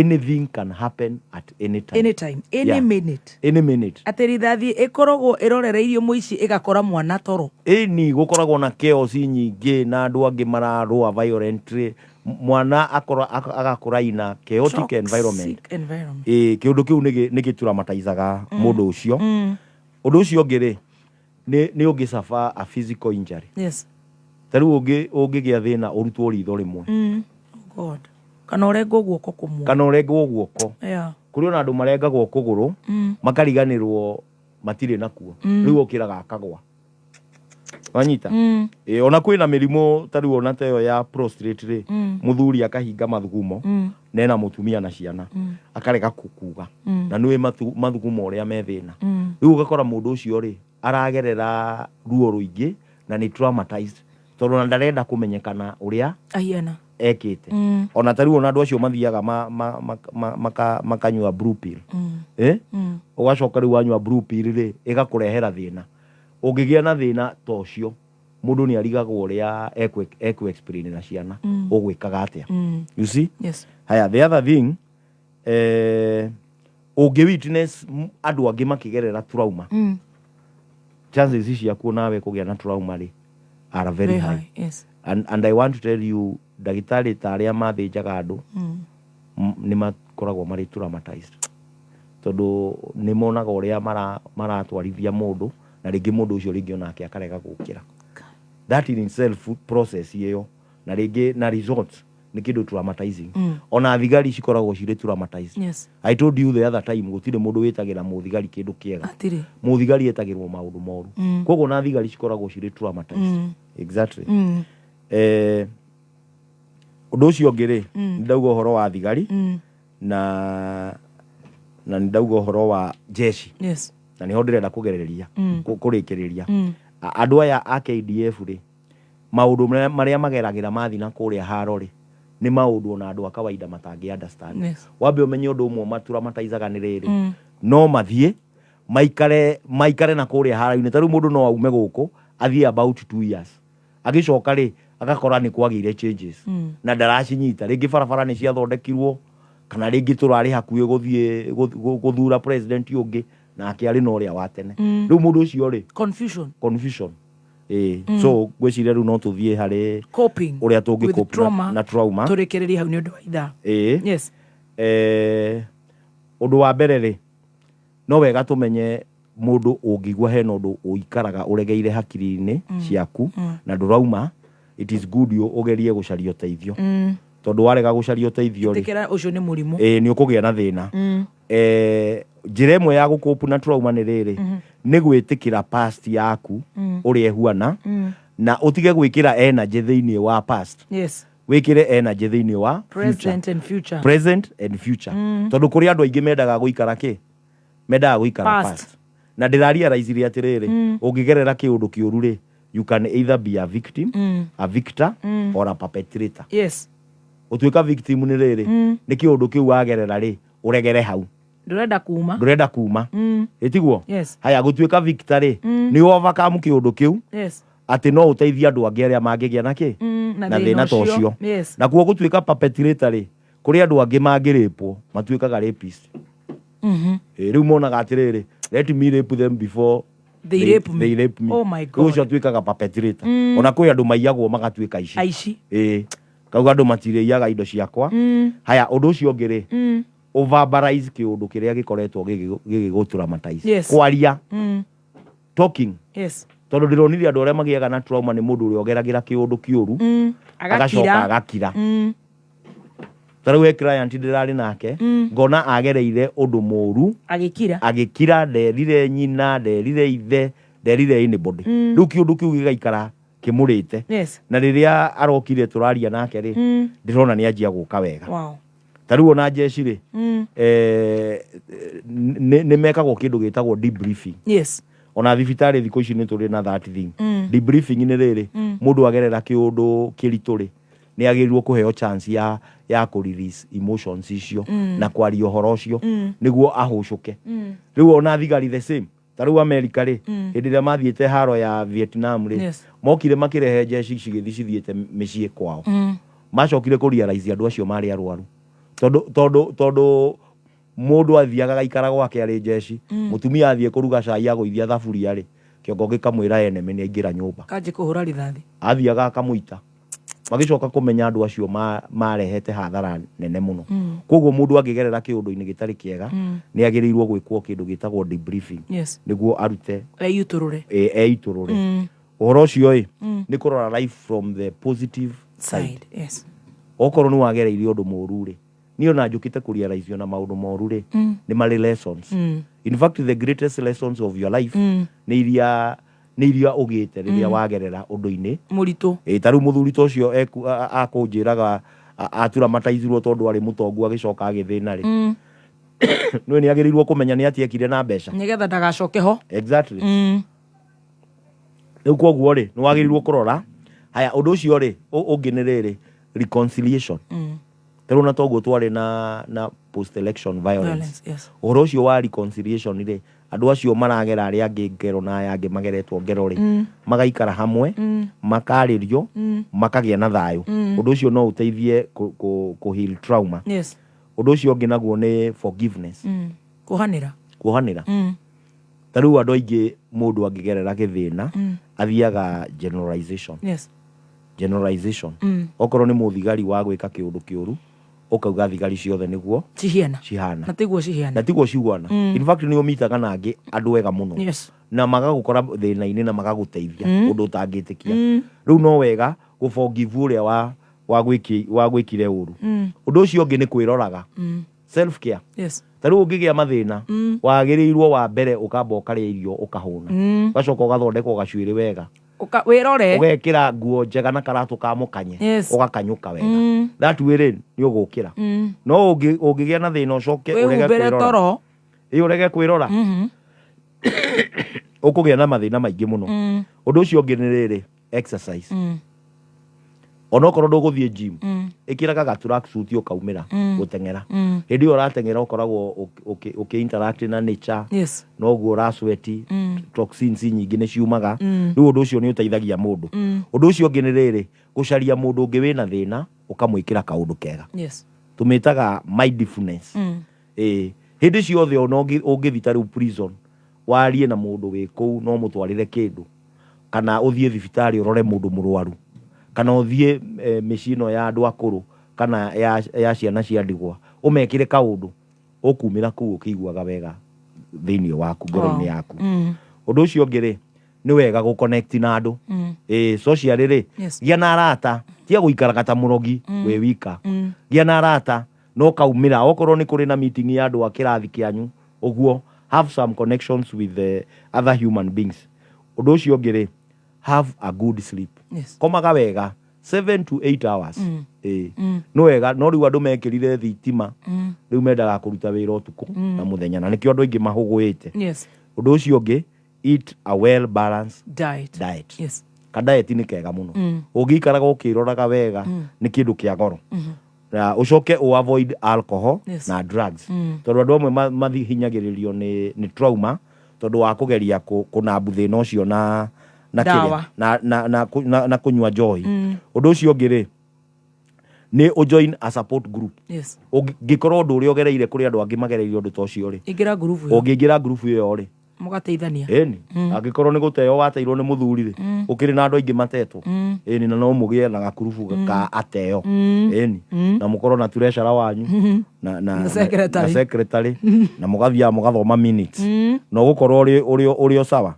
Anything can happen at any time. Anytime, any Yeah. minute. Any minute. Atä rithathi ĩkoragwo ĩrorereirio mũici ĩgakora mwana toro. Ĩni gũkoragwo na chaos nyingĩ na andũ angĩ mararũa violently, mwana akora agakũra ina chaotic environment. Toxic environment. Ĩ kĩũndũ kĩu nĩ gĩturamataizaga mũndũ ũcio. Ũndũ ũcio ũngĩ rĩ, nĩ ũngĩ suffer a physical injury. Ta rĩu ũngĩgĩa thĩna ũrutwo ritho rĩmwe. Oh God. Kana ũrengwo guoko kũmwe. Kana ũrengwo guoko. Kũrĩ ona andũ marengagwo kũgũrũ, makariganĩrwo matirĩ nakuo. Rĩu ũkĩraga akagwa, wanyita? Ĩ, ona kwĩna mĩrimũ ta rĩu ona ta ĩyo ya prostrate rĩ, mũthuri akahinga mathugumo, nena mũtumia na ciana, akarega kuga, na nĩwĩ mathugumo ũrĩa me thĩna. Rĩu ũgakora mũndũ ũcio rĩ aragerera ruo rũingĩ na nĩ traumatized, tondũ ona ndarenda kũmenyekana ũrĩa ahiana ekĩte. Ona ta rĩu ona andũ acio mathiaga makanyua blue pill. Eh? Ũgacoka rĩu wanyua blue pill rĩ, ĩgakũrehera thĩna. Ũngĩgĩa na thĩna ta ũcio, mũndũ nĩ arigagwo ũrĩa ekũ explain na ciana, ũgwĩkaga atĩa. You see? Yes. Haya, the other thing, ũngĩ witness andũ angĩ makĩgerera trauma, chances ciaku nawe kũgĩa na trauma rĩ are very high. And I want to tell you, ndagĩtarĩ ta arĩa mathĩnjaga andũ, nĩ makoragwo marĩ traumatized, tondũ nĩ monaga ũrĩa maratwarithia mũndũ, na rĩngĩ mũndũ ũcio rĩngĩ onake akarega gũkĩra. That in itself, process ĩyo na rĩngĩ na results, nĩ kĩndũ traumatizing. Ona thigari cikoragwo cirĩ traumatized. I told you the other time, gũtirĩ mũndũ wĩtagĩra mũthigari kĩndũ kĩega. Hatirĩ. Mũthigari etagĩrwo maũndũ moru. Koguo na thigari cikoragwo cirĩ traumatized. Exactly. Ũndũ ũcio ũngĩ rĩ, nĩ ndauga ũhoro wa thigari, na nĩ ndauga ũhoro wa jeshi, na nĩho ndĩrenda kũgereria, kũrĩkĩrĩria. Andũ aya a KDF rĩ, maũndũ marĩa mageragĩra mathi na kũrĩa haro rĩ, nĩ maũndũ ona andũ a kawaida matangĩ understand. Wambe ũmenye ũndũ ũmwe maturamataizaga nĩ rĩrĩ, no mathiĩ maikare na kũrĩa haro-inĩ. Ta rĩu mũndũ no aume gũkũ athiĩ about 2 years, agĩcoka rĩ, agakora nĩ kwagĩire changes, na ndaracinyita. Rĩngĩ barabara nĩ ciathondekirwo, kana rĩngĩ tũrarĩ hakuhĩ gũthiĩ gũthura president ũngĩ, nake arĩ na ũrĩa wa tene. Rĩu mũndũ ũcio rĩ, Confusion. Confusion, ĩĩ. So ngwĩciria rĩu no tũthiĩ harĩ Coping ũrĩa tũngĩ with cope trauma. na trauma. Tũrĩkĩrĩrie hau nĩ ũndũ wa ithaa. Ĩĩ. Ũndũ wa mbere rĩ, no wega tũmenye mũndũ ũngĩigua hena ũndũ ũikaraga ũregeire hakiri-inĩ ciaku, na ndũrauma, it is good you ũgerie gũcaria ũteithio, tondũ warega gũcaria ũteithio rĩ, Ĩtĩkĩra ũcio nĩ mũrimũ. Ĩĩ, nĩ ũkũgĩa na thĩna. Njĩra ĩmwe ya gũcope na trauma nĩ rĩrĩ, nĩ gwĩtĩkĩra past yaku ũrĩa ĩhuana, na ũtige gwĩkĩra energy thĩinĩ wa past, wĩkĩre energy thĩinĩ wa future. Present and future. Present and future. Tondũ kũrĩ andũ aingĩ mendaga gũikara kĩ, mendaga gũikara Past. past. Na ndĩrarealize atĩrĩrĩ, ũngĩgerera kĩũndũ kĩũru rĩ, you can either be a victim, a victor, or a perpetrator. Ũtuĩka victim nĩ rĩrĩ, nĩ kĩũndũ kĩu wagerera rĩ, ũregere hau. Ndũrenda kuma. Ndũrenda kuma. Ĩtiguo? Yes. Haya, gũtuĩka victor rĩ, nĩ overcome kĩũndũ kĩu, atĩ no ũteithie andũ angĩ arĩa mangĩgĩa na kĩ, na na thĩna thĩna ta ũcio. ũcio. Nakuo gũtuĩka perpetrator rĩ, kũrĩ andũ angĩ mangĩrĩpwo matuĩkaga rapist. Ĩ, rĩu monaga atĩrĩrĩ, let me rape them before They rape me. they rape me. Oh my Rĩu God. ũcio atuĩkaga perpetrator. Ona kwĩ andũ maiyagwo magatuĩka aici. Aici. Ĩ, kauga andũ matirĩiyaga indo ciakwa. Haya, ũndũ ũcio ũngĩ rĩ, ũverbalize kĩũndũ kĩrĩa gĩkoretwo gĩgĩgũtraumatize. Kwaria, talking, tondũ ndĩronire andũ arĩa magĩaga na trauma nĩ mũndũ ũrĩa ũgeragĩra kĩũndũ kĩũru, agacoka Agakira. agakira. Ta rĩu he client ndĩrarĩ nake, ngona agereire ũndũ mũru, Agĩkira. Agĩkira, nderire nyina, nderire ithe, nderire anybody. Rĩu kĩũndũ kĩu gĩgaikara kĩmũrĩte. Na rĩrĩa arokire tũraria nake rĩ, ndĩrona nĩ anjia gũka wega. Ta rĩu ona jeshi rĩ, nĩ mekagwo kĩndũ gĩtagwo debriefing. Ona thibitarĩ thikũ ici nĩ tũrĩ na that thing. Debriefing nĩ rĩrĩ, mũndũ agerera kĩũndũ kĩritũ rĩ, nĩ agĩrĩirwo kũheo chance ya kũ release emotions icio, na kwaria ũhoro ũcio, nĩguo ahũcũke. Rĩu ona thigari the same. Ta rĩu America rĩ, hĩndĩ ĩrĩa mathiĩte haro ya Vietnam rĩ, mokire makĩrehe jeshi cigĩthiĩ cithiĩte mĩciĩ kwao. Macokire kũ realize andũ acio marĩ arwaru. Tondũ tondũ tondũ mũndũ athiaga gaikara gwake arĩ njeci, mũtumia athiĩ kũruga cai agũithia thaburia rĩ, kĩongo gĩkamwĩra enemy nĩ aingĩra nyũmba. Kanjĩ kũhũra rithathi. Athiaga akamũita. Magĩcoka kũmenya andũ acio marehete hathara nene mũno. Koguo mũndũ angĩgerera kĩũndũ-inĩ gĩtarĩ kĩega, nĩ agĩrĩirwo gwĩkwo kĩndũ gĩtagwo debriefing, nĩguo arute Eyitũrũre. Eitũrũre. Ũhoro ũcio ĩ, nĩ kũrora life from the positive side. Side. Yes. Okorwo nĩ wagereire ũndũ mũru rĩ, niĩ ona njũkĩte kũrealize ona maũndũ moru rĩ, nĩ marĩ lessons. In fact, the greatest lessons of your life nĩ iria ũgĩte rĩrĩa wagerera ũndũ-inĩ Mũritũ. Ĩ, ta rĩu mũthuri ta ũcio akũnjĩraga aturamaticirwo tondũ arĩ mũtongu agĩcoka agĩthĩna rĩ, nĩ nĩ agĩrĩirwo kũmenya nĩ atĩa ekire na mbeca Nĩgetha ndagacoke ho. Exactly. Rĩu koguo rĩ, nĩ wagĩrĩirwo kũrora haya ũndũ ũcio rĩ. Ũngĩ nĩ rĩrĩ, reconciliation. Ta rĩu na toguo twarĩ na post election violence. Violence, yes. Ũhoro ũcio wa reconciliation rĩ, andũ acio maragera arĩa angĩ ngero na aya angĩ mageretwo ngero rĩ, magaikara hamwe, makarĩrio, makagĩa na thayũ. Ũndũ ũcio no ũteithie kũ heal trauma. Ũndũ ũcio ũngĩ naguo nĩ forgiveness. Kuohanĩra. Kuohanĩra. Ta rĩu andũ aingĩ, mũndũ angĩgerera gĩthĩna, athiaga generalization. Generalization. Okorwo nĩ mũthigari wa gwĩka kĩũndũ kĩũru, ũkauga thigari ciothe nĩguo Cihana. cihana. Na tiguo cihana. Na tiguo ciguana. In fact, nĩ ũmitaga na angĩ andũ ega mũno na magagũkora thĩna-inĩ na magagũteithia ũndũ ũtangĩtĩkia. Rĩu no wega gũ-forgive ũrĩa wa gwĩkire ũru. Ũndũ ũcio ũngĩ nĩ kwĩroraga, self care. Ta rĩu ũngĩgĩa mathĩna, wagĩrĩirwo wa mbere ũkamba ũkarĩa irio ũkahũna, ũgacoka ũgathondekwo gacuĩrĩ wega, Wĩrore. Ũgekĩra nguo njega na karatũ ka mũkanye, ũgakanyũka wega. That way rĩ, nĩ ũgũkĩra. No ũngĩgĩa na thĩna ũcoke ũrege Wĩhumbĩre kwĩrora, toro. Ĩ, ũrege kwĩrora, ũkũgĩa na mathĩna maingĩ mũno. Ũndũ ũcio ũngĩ nĩ rĩrĩ, exercise. Onokorwo ndũgũthiĩ gym, ĩkĩraga ga track suit ũkaumĩra gũteng'era. Hĩndĩ ĩyo ũrateng'era ũkoragwo ũkĩ interact na nature. Noguo ũrasweat, toxins nyingĩ nĩ ciumaga. Rĩu ũndũ ũcio nĩ ũteithagia mũndũ. Ũndũ ũcio ũngĩ nĩ rĩrĩ, gũcaria mũndũ ũngĩ wĩna thĩna, ũkamwĩkĩra kaũndũ kega. Tũmĩtaga mindfulness. Ĩ, hĩndĩ ciothe ona ũngĩthiĩ ta rĩu prison, warie na mũndũ wĩ kũu, no mũtwarĩre kĩndũ, kana ũthiĩ thibitarĩ ũrore mũndũ mũrwaru, kana ũthiĩ mĩciĩ ĩno ya andũ akũrũ kana ya ciana cia ndigwa, ũmekĩre kaũndũ, ũkumĩra kũu ũkĩiguaga wega thĩinĩ waku, ngoro-inĩ yaku. Ũndũ ũcio ũngĩ rĩ, nĩ wega gũ connect na andũ. Ĩ, socially rĩ, gĩa na arata, tiga gũikaraga ta mũrogi wĩ wika. Gĩa na arata no kaumĩra okorwo nĩ kũrĩ na meeting ya andũ a kĩrathi kĩanyu ũguo, have some connections with the other human beings. Ũndũ ũcio ũngĩ rĩ, have a good sleep. Komaga wega 7 to 8 hours. Ĩ, nĩ wega. No rĩu andũ mekĩrire thitima, rĩu mendaga kũruta wĩra ũtukũ na mũthenya, na nĩkĩo andũ aingĩ mahũgũĩte. Ũndũ ũcio ũngĩ, eat a well balanced diet. Diet. Ka diet nĩ kega mũno. Ũngĩikaraga ũkĩroraga wega, nĩ kĩndũ kĩa goro. Na ũcoke ũ avoid alcohol na drugs, tondũ andũ amwe mathihinyagĩrĩrio nĩ trauma tondũ wa kũgeria kũnambu thĩna ũcio na kĩrĩa, Ndawa. na kũnyua njohi. Ũndũ ũcio ũngĩ rĩ, nĩ ũjoin a support group. Ũngĩkorwo ũndũ ũrĩa ũgereire kũrĩ andũ angĩ magereire ũndũ ta ũcio rĩ, Ingĩra ngurubu ĩyo. Ũngĩingĩra ngurubu ĩyo rĩ, Mũgateithania. Ĩni, angĩkorwo nĩ gũteo wateirwo nĩ mũthuri rĩ, ũkĩrĩ na andũ aingĩ matetwo. Ĩni, na no mũgĩe na gakurubu ka ateo. Ĩni, na mũkorwo na treasurer wanyu na Na secretary. Na secretary, na mũgathiaga mũgathoma minutes, na ũgũkorwo ũrĩ o sawa.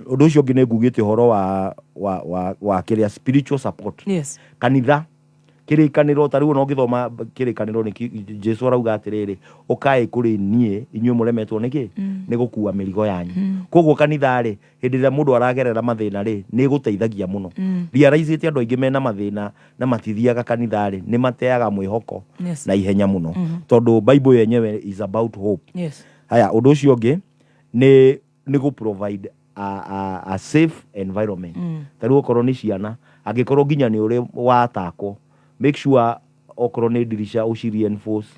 Ũndũ ũcio ũngĩ nĩ ngugĩte ũhoro wa kĩrĩa, spiritual support. Kanitha, kĩrĩkanĩro, ta rĩu ona ũngĩthoma kĩrĩkanĩro nĩ Jesu arauga atĩrĩrĩ, ũkai kũrĩ niĩ inyuĩ mũremetwo nĩkĩ nĩ gũkua mĩrigo yanyu. Koguo kanitha rĩ, hĩndĩ ĩrĩa mũndũ aragerera mathĩna rĩ, nĩ ĩgũteithagia mũno. Realize andũ aingĩ mena mathĩna na matithiaga kanitha rĩ, nĩ mateaga mwĩhoko na ihenya mũno, tondũ Bible yenyewe is about hope. Haya, ũndũ ũcio ũngĩ nĩ gũ provide a safe environment. Ta rĩu okorwo nĩ ciana, angĩkorwo nginya nĩ ũrĩ watakwo, make sure okorwo nĩ ndirica ũci reinforce,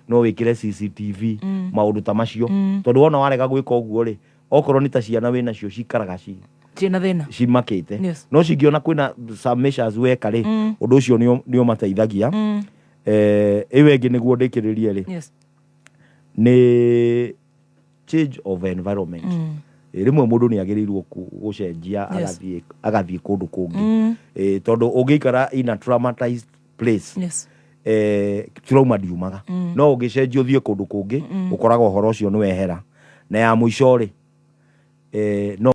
no wĩkĩre CCTV, maũndũ ta macio, tondũ wona warega gwĩka ũguo rĩ, okorwo nĩ ta ciana wĩnacio cikaraga ci Ciĩna thĩna. Cimakĩte. No cingĩona kwĩna some measures weka rĩ, ũndũ ũcio nĩ ũmateithagia. Ĩyo ĩngĩ nĩguo ndĩkĩrĩrie rĩ, nĩ change of environment. Rĩmwe mũndũ nĩ agĩrĩirwo gũcenjia, agathiĩ kũndũ kũngĩ. Tondũ ũngĩikara in a traumatized place, trauma ndiumaga. No ũngĩcenjia ũthiĩ kũndũ kũngĩ, ũkoraga ũhoro ũcio nĩ wehera. Na ya mũico rĩ, no